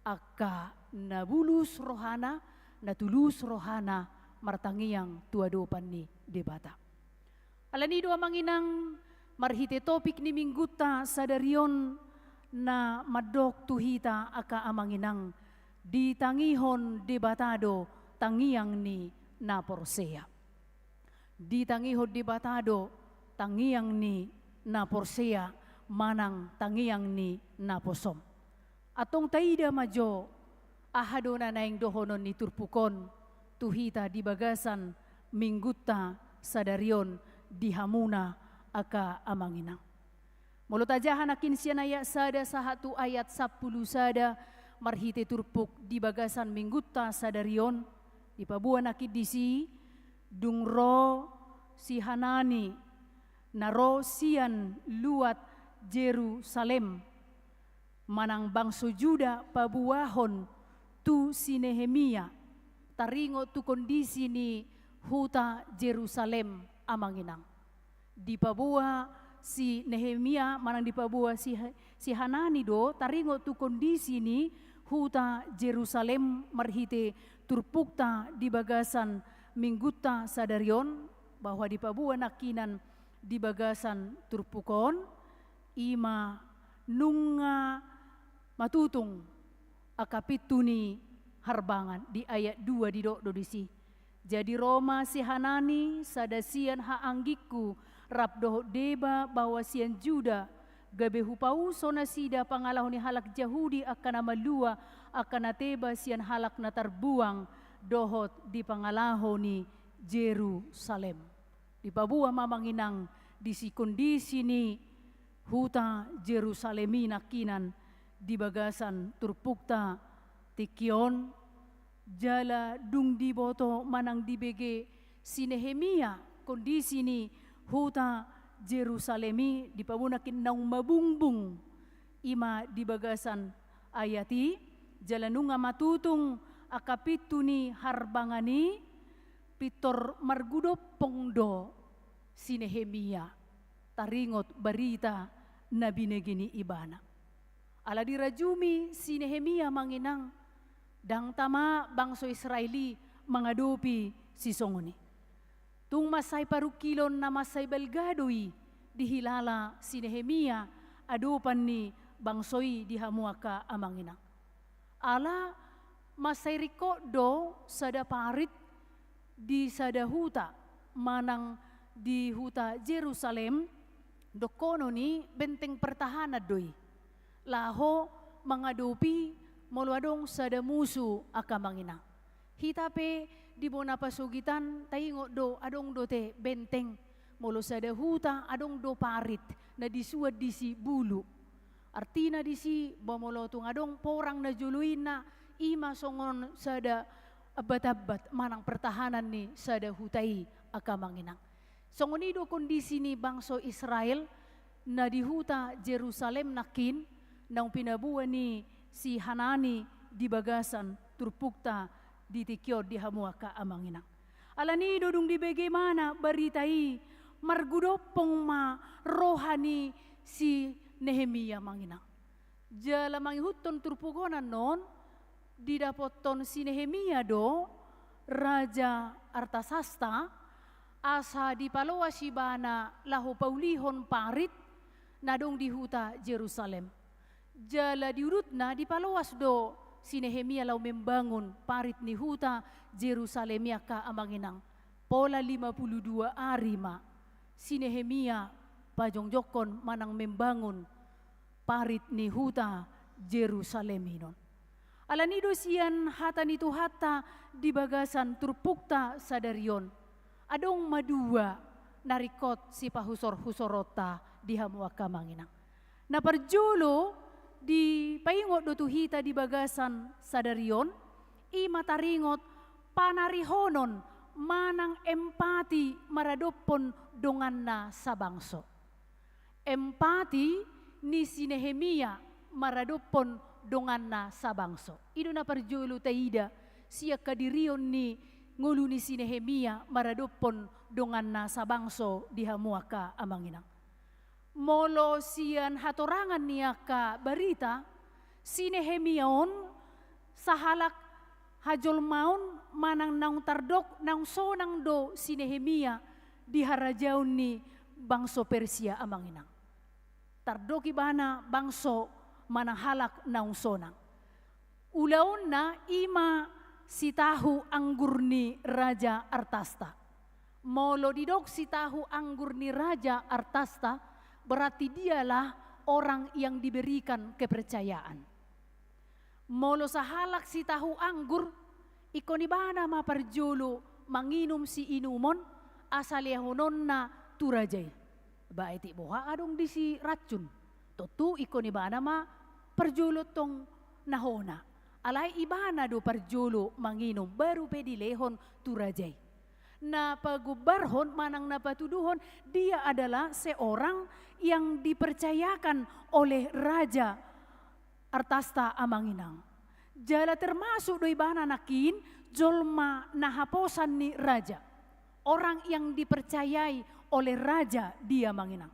angka na bulus rohana, na tulus rohana martangiang tu adopan ni Debata. Alani i do amang inang, marhite topik ni minggunta sadari on na mandok tu hita angka amang inang, ditangihon Debata do tangiang ni na porsea. Ditangihon Debata do tangiang ni na porsea manang tangiang ni naposom. Antong taida ma jo aha do na naeng dohonon ni turpuk on tu hita di bagasan minggunta sadari on di hamuna angka amang inang. Molo tajaha nangkin sian ayat sada sahat tu ayat sampulu sada marhite turpuk di bagasan minggunta sadari on, dipaboa nangkin disi, dung ro si Hanani na ro sian luat Jerusalem manang bangso Juda paboahon tu si Nehemia, taringot tu kondisi ni huta Jerusalem, amang inang. Dipaboa si Nehemia manang dipaboa si, si Hanani do taringot tu kondisi ni huta Jerusalem marhite turpukta di bagasan minggunta sadari on, bahwa dipaboa nangkinan di bagasan turpuk on, i ma nunga matutung angka pintu ni harbangan. Di ayat dua didok do disi, jadi ro ma si Hanani sada sian haanggingku rap dohot deba baoa sian Juda, gabe hupauso nasida pangalaho ni halak Jahudi angka na malua, angka na teba sian halak na tarbuang dohot di pangalaho ni Jerusalem. Dipaboa ma amang inang disi kondisi ni huta Jerusalem i nangkinan di bagasan turpukta tingki on, jala dung diboto manang dibege si Nehemia kondisi ni huta Jerusalem i, dipaboa nangkin naung mabungbung i ma di bagasan ayat i, jala nunga matutung angka pintu ni harbangan i, pintor margudompong do si Nehemia taringot barita na binege ni ibana. Ala dirajumi si Nehemia amang inang, ndang tama bangso Israel i mangadopi sisongon i. Tung mansai parungkilon na mansai balga do i dihilala si Nehemia adopan ni bangso i di hamu angka amang inang. Ala mansai ringkot do sada parit di sada huta manang di huta Jerusalem, dohonon i benteng pertahanan do i laho mangadopi molo adong sada musu angka amang inang. Hita pe di bona pasogitan taingot do adong dope benteng, molo sada huta adong do parit na disuan disi bulu. Artina disi, ba molo tung adong porang na jolo i, na i ma songon sada ambat-ambat manang pertahanan ni sada huta i angka amang inang. Songon i do kondisi ni bangso Israel na di huta Jerusalem nangkin, naung pinaboa ni si Hanani di bagasan turpukta di tingki on di hamu angka amang inang. Alani i do dung dibege ibana barita i, margudompong ma roha ni si Nehemia amang inang. Jala mangihuthon turpuk on annon, didapothon si Nehemia do Raja Artasasta asa dipaloas ibana laho paulihon parit na adong di huta Jerusalem. Jala di udutna dipaloas do si Nehemia laho membangun parit ni huta Jerusalem i angka amang inang. Pola lima pulu dua ari ma si Nehemia pajongjongkon manang membangun parit ni huta Jerusalem i non. Alani do sian hata ni Tuhanta di bagasan turpukta sadari on, adong ma dua na ringkot sipahusor-husoronta di hamu angka amang inang. Na parjolo dipaingot do tu hita di bagasan sadari on, i ma taringot panarihonon manang empati maradophon donganna sabangso. Empati ni si Nehemia maradophon donganna sabangso. I do na parjolo taida sian hadirion ni ngolu ni si Nehemia maradophon donganna sabangso di hamu angka amang inang. Molo sian hatorangan ni angka barita, si Nehemia on sahalak hajolmaon manang naung tardok naung sonang do si Nehemia di harajaon ni bangso Persia amang inang. Tardok ibana bangso manang halak naung sonang. Ulaonna i ma sitahu anggur ni Raja Artasta. Molo didok sitahu anggur ni Raja Artasta, Berarti dialah orang yang diberikan kepercayaan. Molo sahalak sitahu anggur, ingkon ibana ma parjolo manginum siinumon, asa lehononna tu raja i. Ba etik boha adong disi racun. Tontu ingkon ibana ma parjolo tong na hona. Alai ibana do parjolo manginum, baru pe dilehon tu raja i. Na pagombarhon manang na patuduhon, dia adalah seorang yang dipercayakan oleh Raja Artasta, Amang Inang. Jala termasuk do ibana nangkin jolma na haposan ni raja. Orang yang dipercayai oleh raja dia, Amang Inang.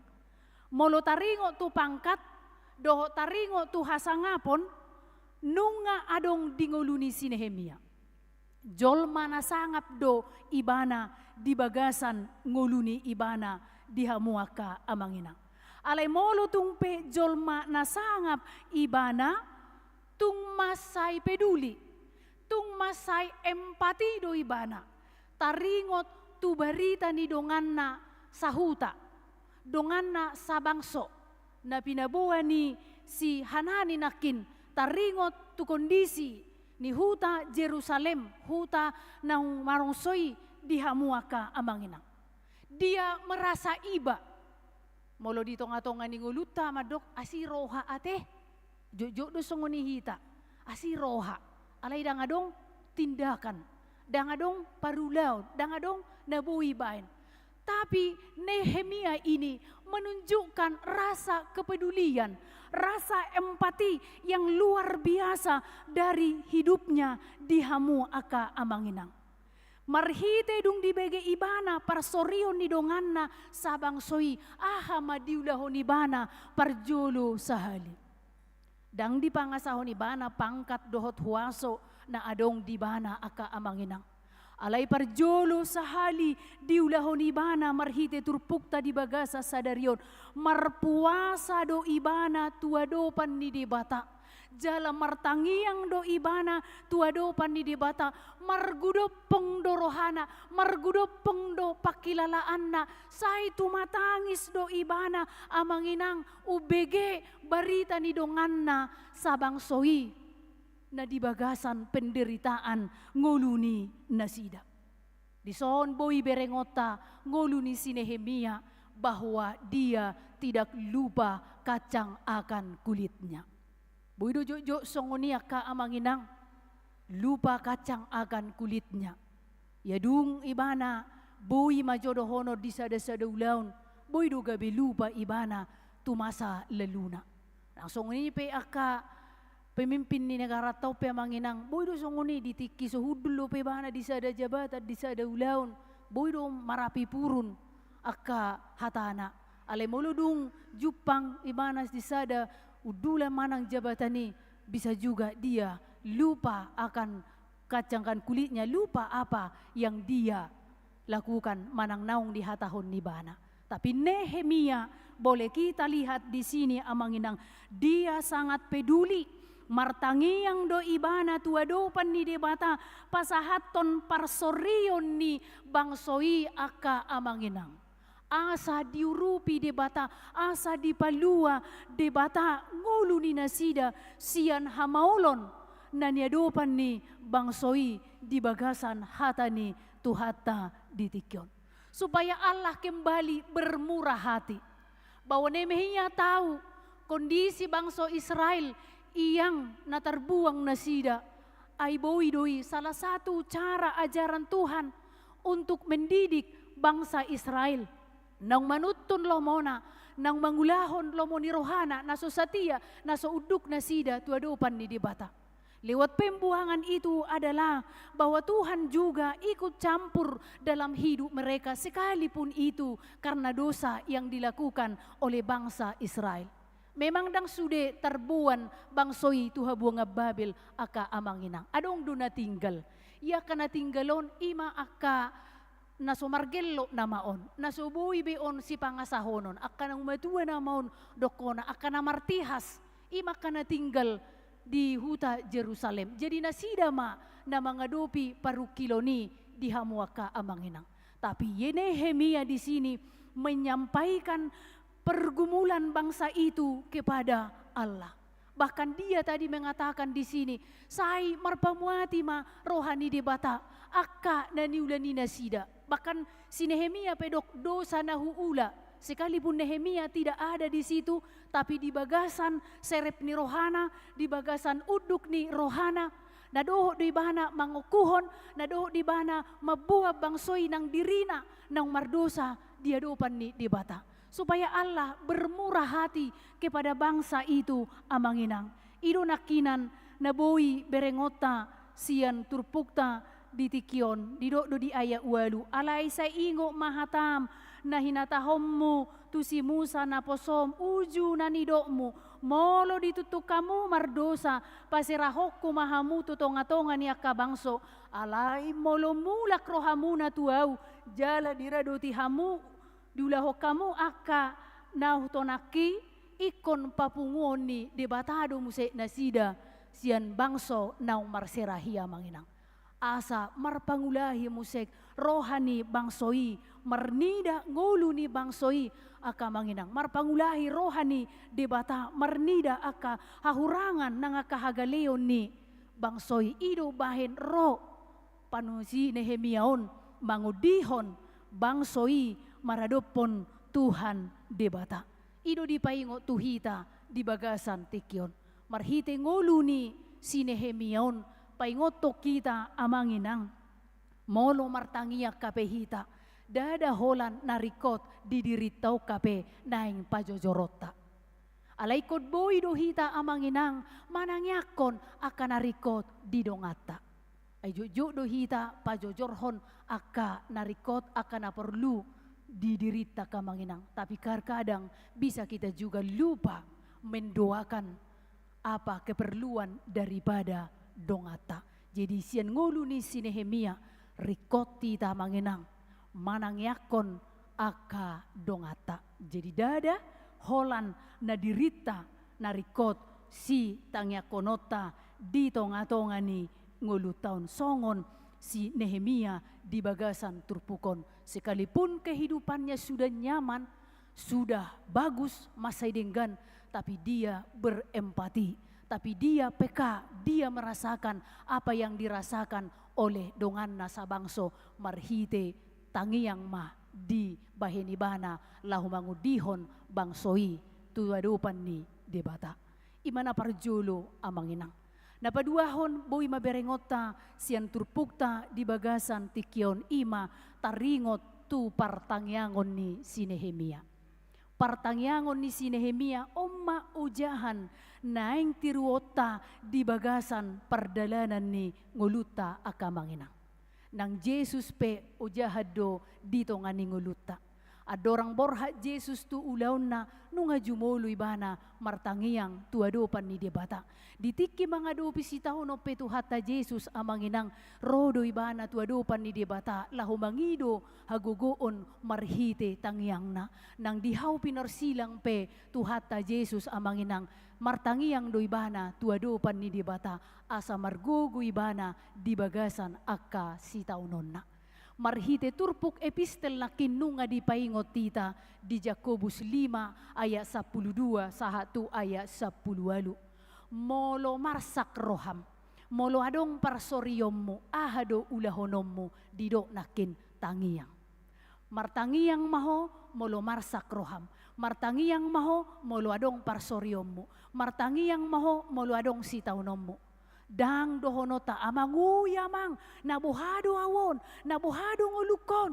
Molo taringot tu pangkat, dohot taringot tu hasangapon, nunga adong di ngolu ni si Nehemia. Jolma na sangap do ibana di bagasan ngolu ni ibana di hamu angka, Amang Inang. Alai molo tung pe jolma na sangap ibana, tung mansai peduli, tung mansai empati do ibana. Taringot tu barita ni donganna sahuta, donganna sabangso, na pinaboa ni si Hanani nangkin, taringot tu kondisi ni huta Jerusalem, huta naung marongsoi di hamu angka, Amang Inang. Dia merasa iba. Molo di tonga-tonga ni ngolunta mandok, asi roha ate. Jotjot do songon i hita. Asi roha. Alai ndang adong tindakan. Ndang adong parulaon. Ndang adong na boi ibaen. Tapi Nehemia ini menunjukkan rasa kepedulian, rasa empati yang luar biasa dari hidupnya di hamu angka, Amang Inang. Marhite dung dibege ibana parsorion ni donganna sabangso i, aha ma diulahon ibana parjolo sahali? Ndang dipangasahon ibana pangkat dohot huaso na adong di ibana angka, Amang Inang. Alai parjolo sahali diulahon ibana marhite turpukta di bagasan sadari on, marpuasa do ibana tu adopan ni Debata. Jala martangiang do ibana tu adopan ni Debata, margudompong do rohana, margudompong do pangkilalaanna, sai tumatangis do ibana, Amang Inang, umbege barita ni donganna sabangso i na di bagasan penderitaan ngolu ni nasida. Dison boi berengonta ngolu ni si Nehemia, bahwa dia tidak lupa kacang akan kulitnya. Boi do jotjot songon i angka, Amang Inang, lupa kacang akan kulitnya. Ia dung ibana boi ma jo dohonon di sada-sada ulaon, boi do gabe lupa ibana tu masa laluna. Nang songon i pe angka pemimpin ni negaranta on pe, Amang Inang, boi do songon i, di tingki so hundul dope ibana di sada jabatan, di sada ulaon, boi do marapi purun angka hatana. Alai molo dung jumpang ibana di sada hundulan manang jabatan i, bisa juga dia lupa akan kacang akan kulitnya, lupa apa yang dia lakukan manang naung dihatahon ni ibana. Tapi Nehemia, boleh kita lihat di sini, Amang Inang, dia sangat peduli. Martangiang do ibana tu adopan ni Debata, pasahathon parsorion ni bangso i, angka, Amang Inang. Asa diurupi Debata, asa dipalua Debata ngolu ni nasida sian hamaolon na niadopan ni bangso i di bagasan hata ni Tuhanta di tingki on. Supaya Allah kembali bermurah hati. Bahwa Nehemia tahu kondisi bangso Israel yang na tarbuang nasida, ai boi do i salah satu cara ajaran Tuhan untuk mendidik bangsa Israel. Naung manuntun lomona, naung mangulahon lomo ni rohana, na so satia, na so unduk nasida tu adopan ni Debata. Lewat pembuangan itu adalah bahwa Tuhan juga ikut campur dalam hidup mereka, sekalipun itu karena dosa yang dilakukan oleh bangsa Israel. Memang ndang sude tarboan bangso i tu habuangan Babel, angka, Amang Inang. Adong do na tinggal. Ia angka na tinggal on, i ma angka na so margellok nama on, na so boi be on sipangasahonon, angka naung matua nama on dokkona, angka na martihas, i ma angka na tinggal di huta Jerusalem. Jadi nasida ma na mangadopi parungkilon i di hamu angka, Amang Inang. Tapi Nehemia di sini menyampaikan pergumulan bangsa itu kepada Allah. Bahkan dia tadi mengatakan di sini, sai marpamuati ma roha ni Debata angka na niula ni nasida. Bahkan si Nehemia pe dok, dosa na huula. Sekalipun Nehemia tidak ada di situ, tapi di bagasan serep ni rohana, di bagasan unduk ni rohana, na dohot do ibana mangokuhon, na dohot do ibana mamboan bangso i nang dirina naung mardosa di adopan ni Debata. Supaya Allah bermurah hati kepada bangsa itu, Amang Inang. I do nangkinan na boi berengonta sian turpukta di tingki on, didok do di ayat ualu, alai sai ingot ma hatam na hinatahonmu tu si Musa naposom, uju na nidokmu, molo dituntun hamu mardosa, paserahonku ma hamu tu tongatonga ni angka bangso, alai molo mulak rohamuna tu ahu, jala diradoti hamu, diulahon hamu angka na hutonangki, ingkon papunguon ni Debata do muse nasida sian bangso naung marserah i, Amang Inang. Asa marpangulahi muse roha ni bangso i, marnida ngolu ni bangso i, angka Amang Inang. Marpangulahi roha ni Debata, marnida angka hahurangan nang angka hagaleon ni bangso i. I do bahen ro panusi Nehemia on mangondihon bangso i maradophon Tuhan Debata. I do dipaingot tu hita di bagasan tingki on. Marhite ngolu ni si Nehemia on, paingothon hita, Amang Inang. Molo martangiang hape hita, ndada holan na ringkot di dirinta on hape naeng pajojoronta. Alai ingkon boi do hita, Amang Inang, manangiangkon angka na ringkot di donganta. Ai jotjot do hita pajojorhon angka na ringkot, angka na porlu di dirinta, angka Amang Inang. Tapi kadang bisa kita juga lupa mendoakan apa keperluan daripada donganta. Jadi sian ngolu ni si Nehemia, ringkot hita, Amang Inang, manangiangkon angka donganta. Jadi ndada holan na dirinta na ringkot sitangiangkononta di tongatonga ni ngolunta on, songon si Nehemia di bagasan turpuk on. Sekalipun kehidupannya sudah nyaman, sudah bagus masa denggan, tapi dia berempati, tapi dia peka, dia merasakan apa yang dirasakan oleh donganna sabangso. Marhite tangiang ma dibahen ibana laho mangondihon bangso i tu adopan ni Debata. I ma na parjolo, Amang Inang. Na paduahon, boi ma berengonta sian turpukta di bagasan tingki on, i ma taringot tu partangiangon ni si Nehemia. Partangiangon ni si Nehemia on ma ojahan naeng tiruonta di bagasan pardalanan ni ngolunta, angka Amang Inang. Nang Jesus pe ojahan do di tonga ni ngolunta. Andorang borhat Jesus tu ulaonna, nunga jumolo ibana martangiang tu adopan ni Debata. Di tingki mangadopi sitaonon pe Tuhanta Jesus, Amang Inang, ro do ibana tu adopan ni Debata laho mangido hagogoon marhite tangiangna. Nang di hau pinarsilang pe Tuhanta Jesus, Amang Inang, martangiang do ibana tu adopan ni Debata, asa margogo ibana di bagasan angka sitaononna. Marhite turpuk epistel nangkin nunga dipaingot hita di Jakobus lima ayat sampulu dua sahat tu ayat sampulu ualu. Molo marsak roham, molo adong parsorionmu, aha do ulahononmu? Didok nangkin tangiang. Martangiang ma ho molo marsak roham. Martangiang ma ho molo adong parsorionmu. Martangiang ma ho molo adong sitaononmu. Ndang dohononta, "Amang, ui Amang, na boha do ahu on, na boha do ngolungkon?"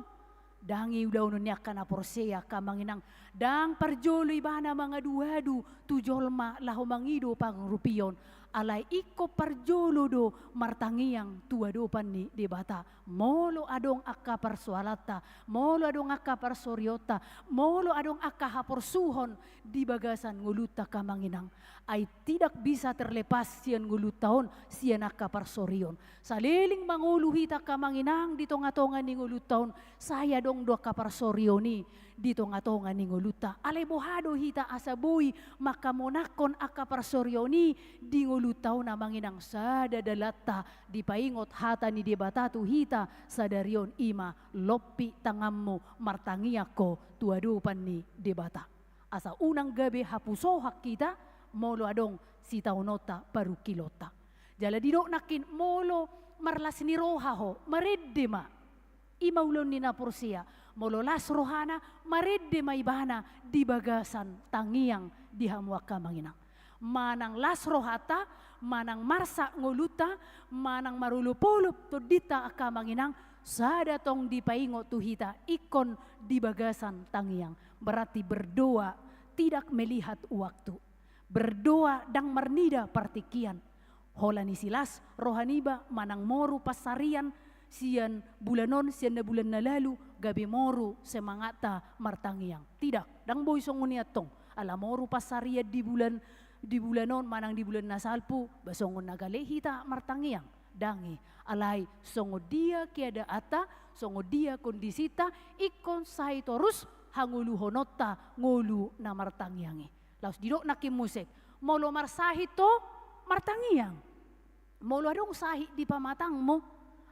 Ndang i ulaonon ni angka na porsea, angka Amang Inang. Ndang parjolo ibana mangaduadu tu jolma laho mangido pangurupion. Alai ingkon parjolo do martangiang tu adopan ni Debata. Molo adong angka parsoalanta, molo adong angka parsorionta, molo adong angka haporsuhon di bagasan ngolunta, angka Amang Inang. Ai tidak bisa terlepas sian ngolunta on sian angka parsorion. Saleleng mangolu hita, angka Amang Inang, di tongatonga ni ngolunta on, sai adong do angka parsorion i di tongatonga ni ngolunta. Alai boha do hita asa boi mangkamonangkon angka parsorion i di ngolunta on, Amang Inang? Sada dalanta dipaingot hata ni Debata tu hita sadari on, i ma: Lompit tanganmu, martangiang ho tu adopan ni Debata. Asa unang gabe hapusohan hita molo adong sitaononta, parungkilonta. Jala didok nangkin, molo marlas ni roha ho, marende ma. I ma ulaon ni na porsea, molo las rohana, marende ma ibana di bagasan tangiang di hamu angka amang inang. Manang las rohanta, manang marsak ngolunta, manang marolopolop tondinta angka amang inang, sada tong dipaingot tu hita ingkon di bagasan tangiang. Berarti berdoa tidak melihat waktu. Berdoa ndang marnida partingkian. Holan i las roha niba manang moru pansarian sian bulan on, sian na bulan na lalu, gabe moru semangatta martangiang. Tidak, ndang boi songon i antong. Ala moru pansarian di bulan, di bulan on manang di bulan na salpu, ba songon na gale hita martangiang. Ndang i, alai songon dia keadaanta, songon dia kondisinta, ingkon sai torus hangoluhononta ngolu na martangiang i. Laos didok nangkin muse, molo marsahit ho, martangiang. Molo adong sahit di pamatangmu,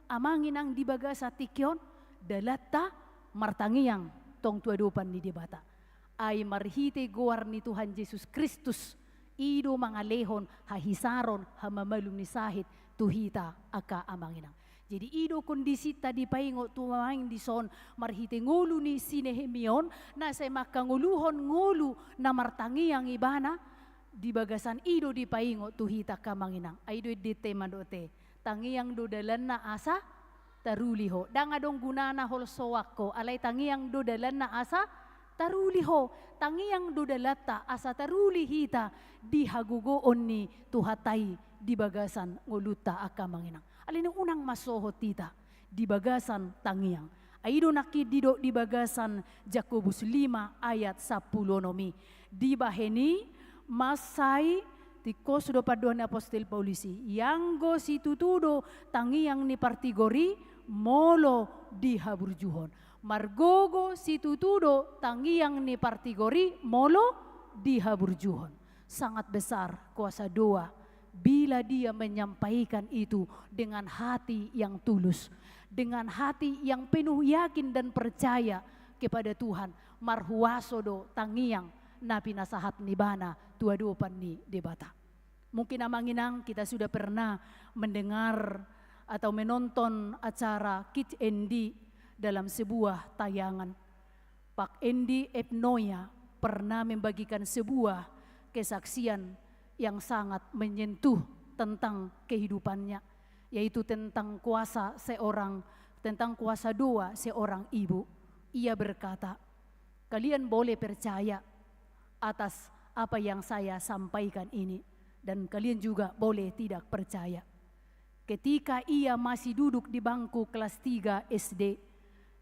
amang inang, di bagasan tingki on, dalanta martangiang tong tu adopan ni Debata. Ai marhite goar ni Tuhan Jesus Kristus, i do mangalehon hahisaron, hamamalum ni sahit tu hita angka amang inang. Jadi i do kondisinta dipaingot tu amang dison marhite ngolu ni si Nehemia on, na sai manghangoluhon ngolu na martangiang ibana. Di bagasan i do dipaingot tu hita angka amang inang. Ai do endenta i mandok, tangiang do dalanna asa taruli ho. Ndang adong gunana holsoan ho, alai tangiang do dalanna asa taruli ho. Tangiang do dalanta asa taruli hita di hagogoon ni Tuhanta i di bagasan ngolunta angka amang inang. Alani i unang mansohot hita di bagasan tangiang. Ai do nangkin didok di bagasan Jakobus lima ayat sampulu onom i. Dibahen i, mansai tingkos do pandohan ni apostel Paulus i, ianggo situtu do tangiang ni partigor i molo dihaburjuhon. Margogo situtu do tangiang ni partigor i molo dihaburjuhon. Sangat besar kuasa doa bila dia menyampaikan itu dengan hati yang tulus, dengan hati yang penuh yakin dan percaya kepada Tuhan. Marhuaso do tangiang na pinasahat ni ibana tu adopan ni Debata. Mungkin amang inang, kita sudah pernah mendengar atau menonton acara Kids N D dalam sebuah tayangan. Pak Andy Epnoya pernah membagikan sebuah kesaksian yang sangat menyentuh tentang kehidupannya, yaitu tentang kuasa seorang, tentang kuasa doa seorang ibu. Ia berkata, "Kalian boleh percaya atas apa yang saya sampaikan ini, dan kalian juga boleh tidak percaya." Ketika ia masih duduk di bangku kelas tiga S D,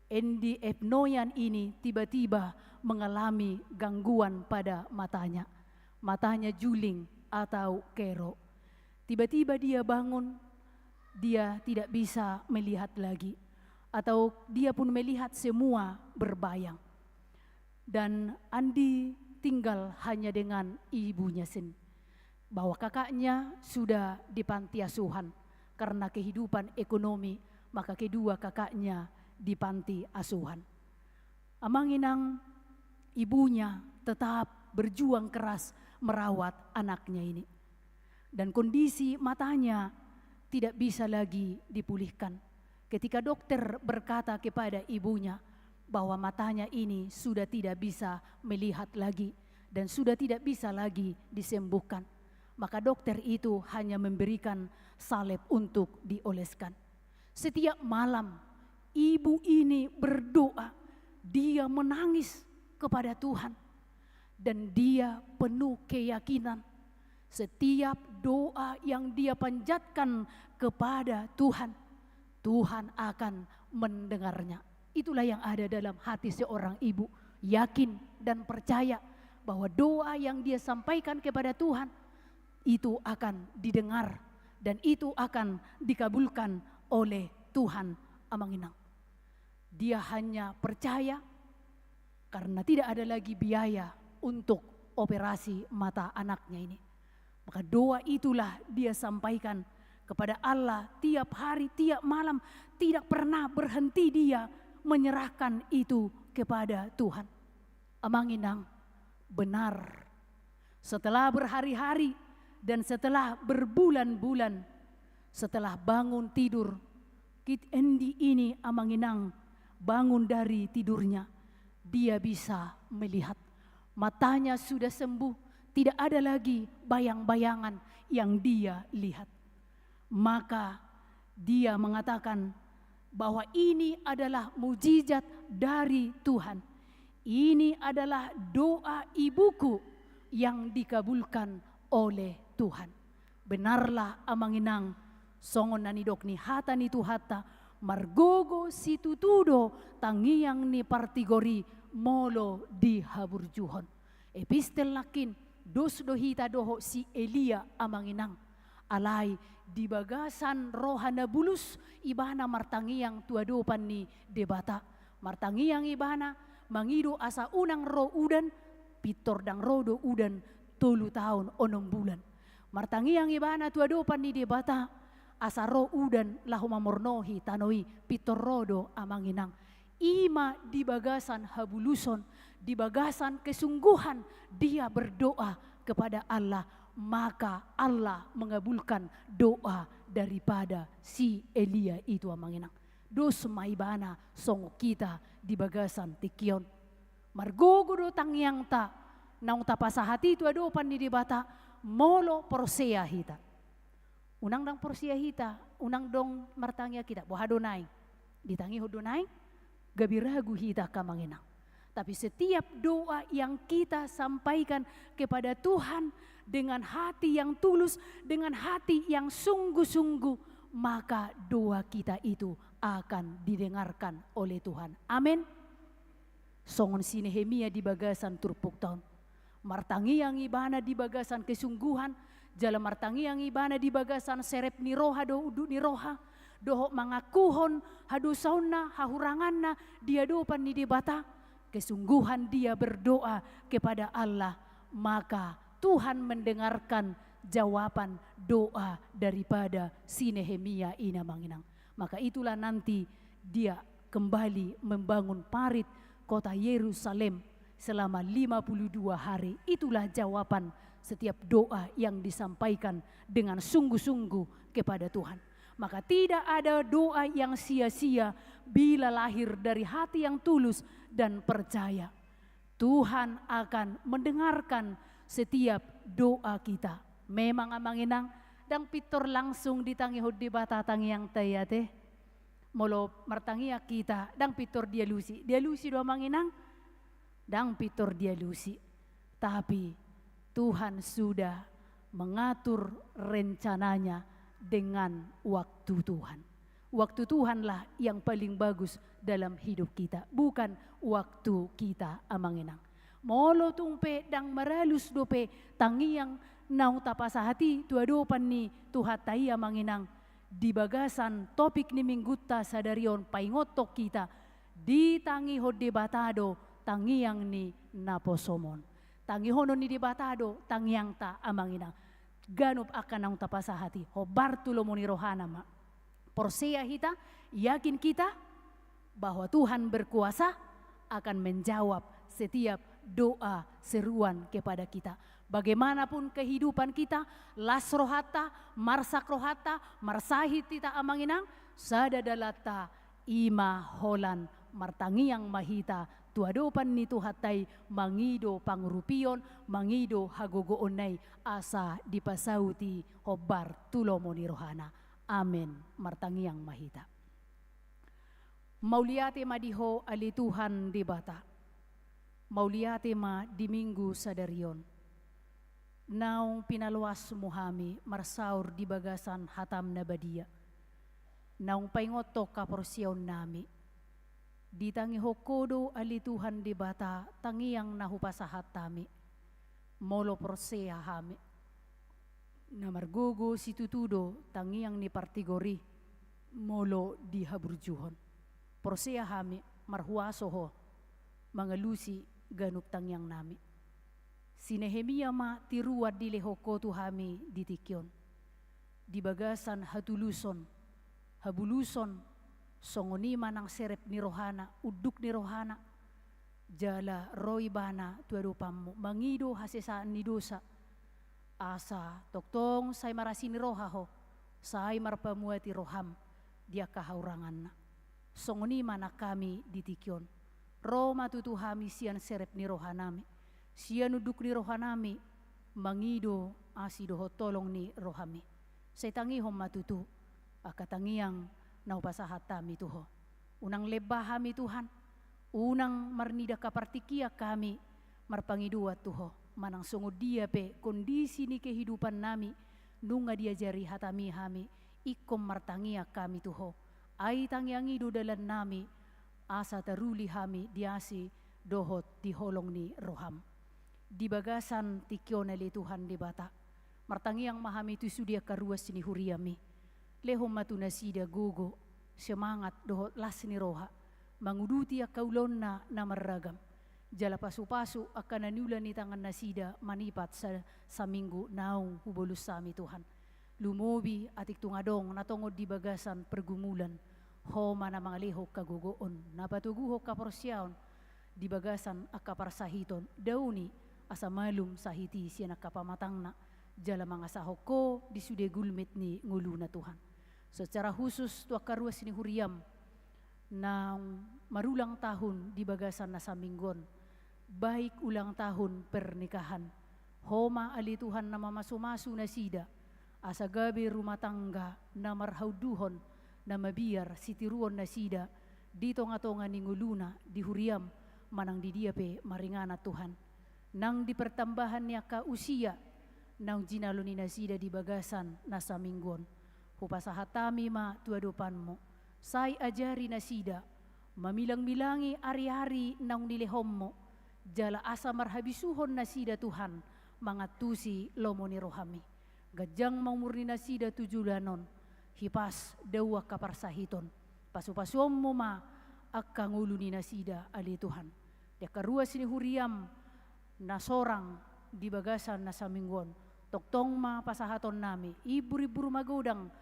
Andy Epnoyan ini tiba-tiba mengalami gangguan pada matanya. Matanya juling atau kero. Tiba-tiba dia bangun, dia tidak bisa melihat lagi, atau dia pun melihat semua berbayang. Dan Andi tinggal hanya dengan ibunya sen-, bahwa kakaknya sudah di panti asuhan karena kehidupan ekonomi, maka kedua kakaknya di panti asuhan. Amang inang, ibunya tetap berjuang keras merawat anaknya ini. Dan kondisi matanya tidak bisa lagi dipulihkan. Ketika dokter berkata kepada ibunya bahwa matanya ini sudah tidak bisa melihat lagi dan sudah tidak bisa lagi disembuhkan, maka dokter itu hanya memberikan salep untuk dioleskan. Setiap malam, ibu ini berdoa, dia menangis kepada Tuhan, dan dia penuh keyakinan. Setiap doa yang dia panjatkan kepada Tuhan, Tuhan akan mendengarnya. Itulah yang ada dalam hati seorang ibu, yakin dan percaya bahwa doa yang dia sampaikan kepada Tuhan itu akan didengar dan itu akan dikabulkan oleh Tuhan, amang inang. Dia hanya percaya karena tidak ada lagi biaya untuk operasi mata anaknya ini. Maka doa itulah dia sampaikan kepada Allah tiap hari, tiap malam, tidak pernah berhenti dia menyerahkan itu kepada Tuhan. Amang inang, Benar, setelah berhari-hari dan setelah berbulan-bulan, setelah bangun tidur, Kit Endi ini, Amang Inang, bangun dari tidurnya, dia bisa melihat. Matanya sudah sembuh, tidak ada lagi bayang-bayangan yang dia lihat. Maka dia mengatakan bahwa ini adalah mujizat dari Tuhan. Ini adalah doa ibuku yang dikabulkan oleh Tuhan. Benarlah, Amang Inang, songon na nidok ni hata ni Tuhanta, margogo situtu do tangiang ni partigor i molo dihaburjuhon. Epistel nangkin, dos do hita dohot si Elia, Amang Inang. Alai di bagasan roha na bulus ibana martangiang tu adopan ni Debata. Martangiang ibana mangido asa unang ro udan, pintor ndang ro do udan tolu taon onom bulan. Martangiang ibana tu adopan ni Debata asa ro udan laho mamornohi tano i, pintor ro do, Amang Inang. I ma di bagasan habuluson, di bagasan kesungguhan dia berdoa kepada Allah, maka Allah mengabulkan doa daripada si Elia itu, Amang Inang. Dos ma ibana songon hita di bagasan tingki on. Margogo do tangiangta naung tapasahat i tu adopan ni Debata, molo porsea hita. Unang ndang porsea hita, unang dong martangiang hita, boha do naeng? Ditangihon do naeng? Gabe ragu hita, Amang Inang. Tapi setiap doa yang kita sampaikan kepada Tuhan dengan hati yang tulus, dengan hati yang sungguh-sungguh, maka doa kita itu akan didengarkan oleh Tuhan. Amin. Songon si Nehemia di bagasan turpukta on. Martangiang ibana di bagasan kesungguhan, jala martangiang ibana di bagasan serep ni roha dohot unduk ni roha, dohot mangakuhon hadosaonna, hahuranganna di adopan ni Debata. Kesungguhan dia berdoa kepada Allah, maka Tuhan mendengarkan jawaban doa daripada si Nehemia i, Amang Inang. Maka itulah nanti dia kembali membangun parit kota Yerusalem selama lima puluh dua hari. Itulah jawaban setiap doa yang disampaikan dengan sungguh-sungguh kepada Tuhan. Maka tidak ada doa yang sia-sia bila lahir dari hati yang tulus dan percaya. Tuhan akan mendengarkan setiap doa kita. Memang, Amang Inang, ndang pintor langsung ditangihon Debata tangiangta i, ate. Molo martangiang hita, ndang pintor dialusi. Dialusi do, Amang Inang? Ndang pintor dialusi. Tapi Tuhan sudah mengatur rencananya dengan waktu Tuhan. Waktu Tuhanlah yang paling bagus dalam hidup kita, bukan waktu kita, Amang Inang. Molo tung pe ndang maralus dope tangiang naung tapasahat i tu adopan ni Tuhanta i, Amang Inang, di bagasan topik ni Minggunta sadari on, paingothon hita, ditangihon Debata do tangiang ni naposom on. Tangihonon ni Debata do tangiangta, Amang Inang, ganup angka naung tapasahat i, hombar tu lomo ni rohana ma. Porsea hita, yakin hita bahwa Tuhan berkuasa akan menjawab setiap doa seruan kepada kita. Bagaimanapun kehidupan kita, las rohanta, marsak rohanta, marsahit hita, Amang Inang, sada dalanta, i ma holan martangiang ma hita tu adopan ni Tuhanta i, mangido pangurupion, mangido hagogoonna i, asa dipasaut i hombar tu lomo ni rohana. Amen. Martangiang ma hita. Mauliate ma di Ho, ale Tuhan Debata. Mauliate ma di Minggu sadari on. Naung pinaloasmu hami marsaor di bagasan hatam na badia. Naung paingothon haporseaonnami. Ditangihon Ho do, ale Tuhan Debata, tangiang na hupasahat hami. Molo porsea hami, na margogo situtu do tangiang ni partigor i molo dihaburjuhon. Porsea hami, marhuaso Ho mangalusi ganup tangiangnami. Si Nehemia ma tiruan dilehon Ho tu hami di tingki on. Di bagasan hatuluson, habuluson, songon i ma nang serep ni rohana, unduk ni rohana, Jala ro ibana tu adopanmu mangido hasesaan ni dosa, asa tongtong sai marasi ni roha ho, sai marpamuati roham di angka hauranganna. Songon i ma nang hami di tingki on. Ro ma tutu hami sian serep ni rohanami, sian unduk ni rohanami, mangido asi dohot holong ni rohami. Sai tangihon ma tutu angka tangiang na hupasahat hami tu ho. Unang lemba hami Tuhan, unang marnida angka partingkian hami marpangidoan tu ho, manang songon dia pe kondisi ni kehidupannami, nunga diajari hatami hami, ingkon martangiang hami tu ho. Ai tangiang i do dalannami, asa taruli hami di asi dohot di holong ni roham. Di bagasan tingki on ale Tuhan Debata, martangiang ma hami tu sude angka ruas ni huriami. Lehon ma tu nasida gogo, semangat dohot las ni roha manguduti angka ulaonna na marragam. Jala pasupasu angka na niula ni tangan nasida manipat sa-, saminggu naung hubolus hami Tuhan. Lumobi atik tung adong na tongon di bagasan pergumulan, ho ma na mangalehon hagogoon, na patoguhon haporseaon di bagasan angka parsahiton, daoni asa malum sahit i sian angka pamatangna, jala mangasahon ho di sude gulmit ni ngoluna Tuhan. Secara khusus tu angka ruas ni huriam naung marulang tahun di bagasan na saminggu on, baik ulang tahun pernikahan. Ho ma ale Tuhan na mamasumasu nasida, asa gabe rumah tangga na marhaunduhon, na mabiar sitiruon nasida di tongatonga ni ngoluna, di huriam, manang di dia pe maringanan Tuhan. Nang di pertambahan ni angka usia naung jinalo ni nasida di bagasan na saminggu on, hupasahat hami ma tu adopanmu. Sai ajari nasida mamilangmilangi ariari naung nilehonmu, jala asa marhabisuhon nasida Tuhan mangantusi lomo ni rohami. Ganjang ma umur ni nasida tu joloan on, hipas dao angka parsahiton. Pasupasuonmu ma angka ngolu ni nasida ale Tuhan. Di angka ruas ni huriam na sorang di bagasan na saminggu on, tongtong ma pasahatonnami, imburimbur magodang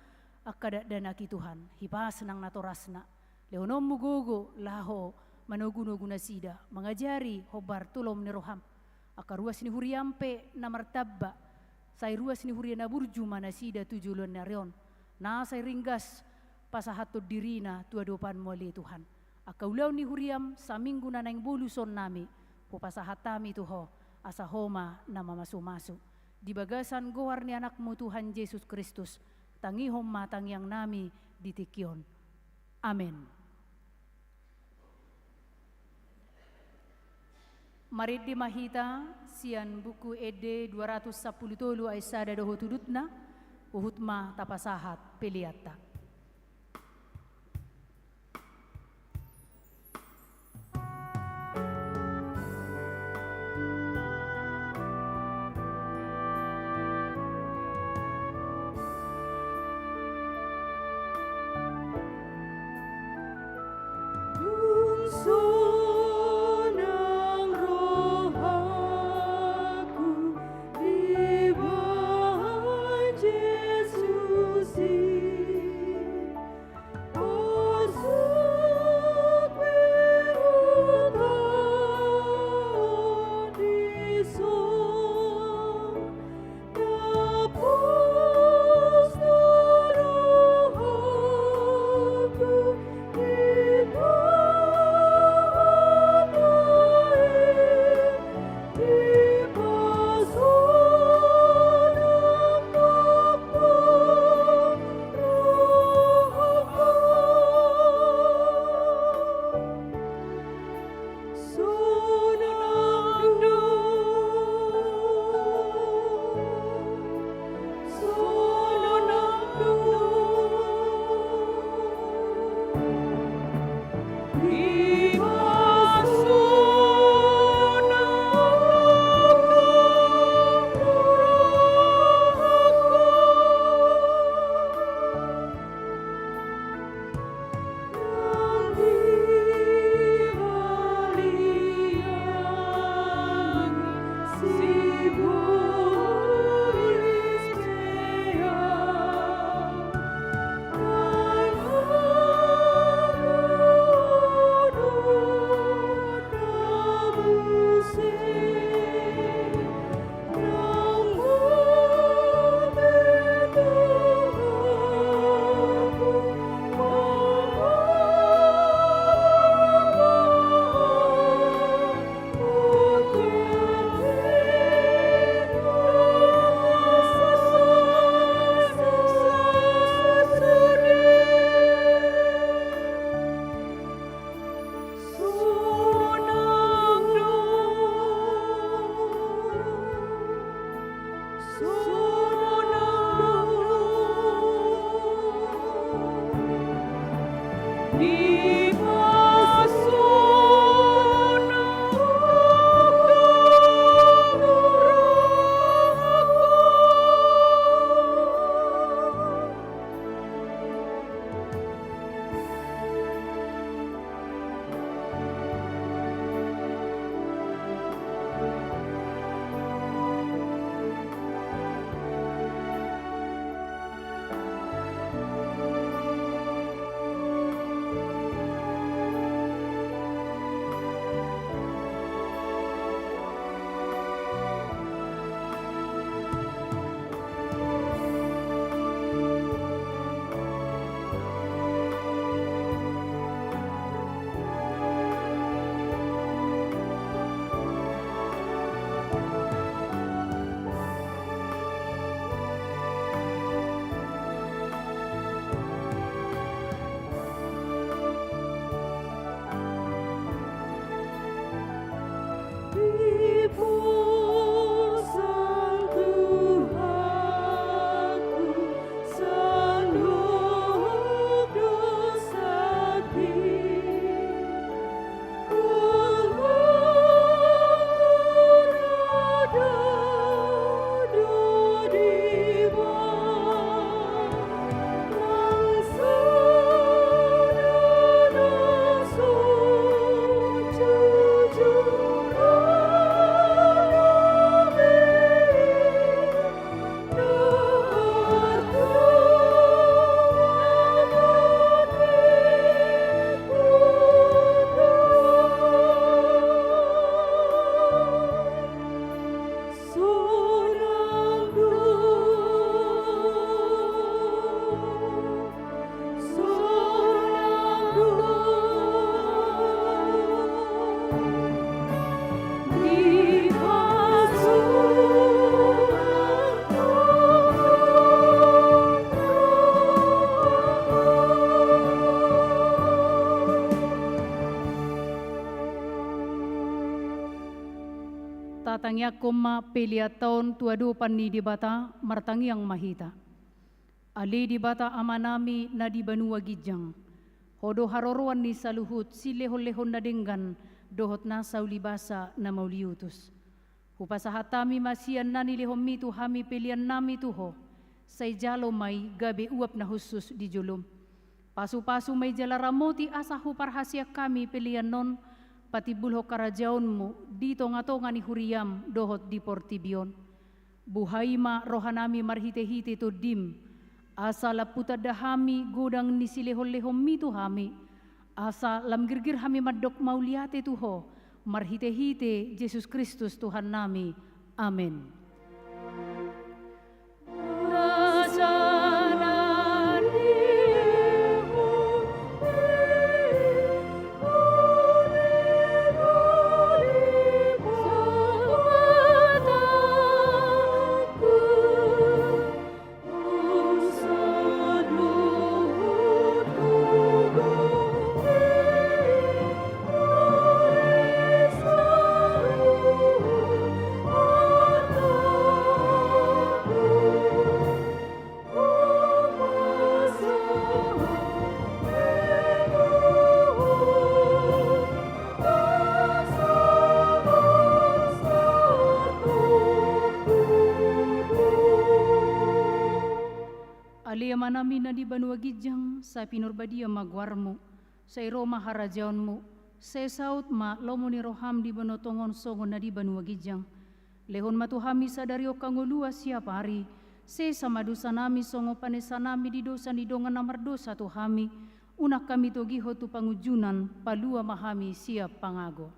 angka dakdanak i Tuhan, hipas nang natorasna. Lehononmu gogo laho manogunogu nasida, mangajari hombar tu lomo ni roham. Angka ruas ni huriam pe na martamba, sai ruas ni huria na burju ma nasida tu joloan ni ari on, na sai ringgas pasahathon dirina tu adopanmu ale Tuhan. Angka ulaon ni huriam saminggu na naeng bolus on nami, hupasahat hami tu ho, asa ho ma na mamasumasu. Di bagasan goar ni Anakmu Tuhan Jesus Kristus, tangihon ma tangiangnami di tingki on. Amen. Marende ma hita sian Buku Ende dua ratus sampulu tolu ayat sada dohot udutna, huhut ma tapasahat peleanta. Dung sonang rohangku dibahen Jesus i. Tatangiangkon ma peleanta on tu adopan ni Debata. Martangiang ma hita. Ale Debata Amanami na di banua ginjang, Ho do haroroan ni saluhut silehonlehon na denggan dohot nasa ulibasa na mauliutus. Hupasahat hami ma sian na nilehonMi tu hami peleannami tu Ho, sai jalo ma i gabe uap na hushus di joloM. Pasupasu ma i jala ramoti asa huparhaseang hami pelean on patimbulhon harajaonMu di tongatonga ni huriaM dohot di portibi on. Buhai ma rohanami marhitehite TondiM, asa lam hutanda hami godang ni silehonlehonMi tu hami, asa lam girgir hami mandok mauliate tu Ho, marhitehite Jesus Kristus Tuhannami. Amen. Ale Amanami na di banua ginjang, sai pinarbadia ma goarMu, sai ro ma harajaonMu, sai saut ma lomo ni rohaM di banua tonga on songon na di banua ginjang. Lehon ma tu hami sadari on hangoluan siapari, sesa ma dosanami songon panesanami di dosa ni dongan na mardosa tu hami, unang hami togihon tu pangunjunan, palua ma hami sian pangago.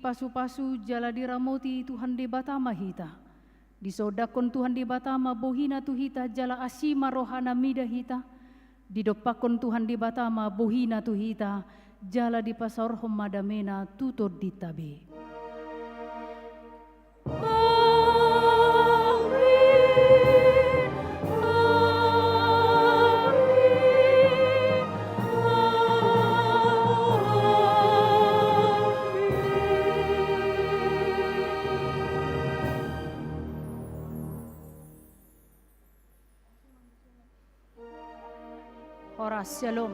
Pasupasu jala diramoti Tuhan Debata ma hita. Disondangkon Tuhan Debata ma bohina tu hita jala asi ma rohana mida hita. Didompakkon Tuhan Debata ma bohina tu hita jala dipasaorhon ma damena tu tondinta be. Horas, syalom.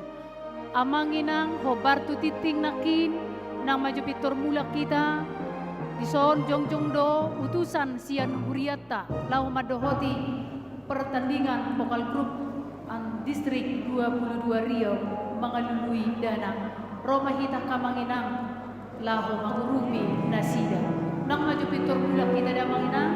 Amang inang, hombar tu tingting nangkin, nang majo pintor mulak hita, dison jongjong do utusan sian hurianta, laho mandohoti pertandingan vokal grup an distrik dua puluh dua Riau mangalului dana. Ro ma hita amang inang, laho mangurupi nasida. Nang majo pintor mulak hita damang inang,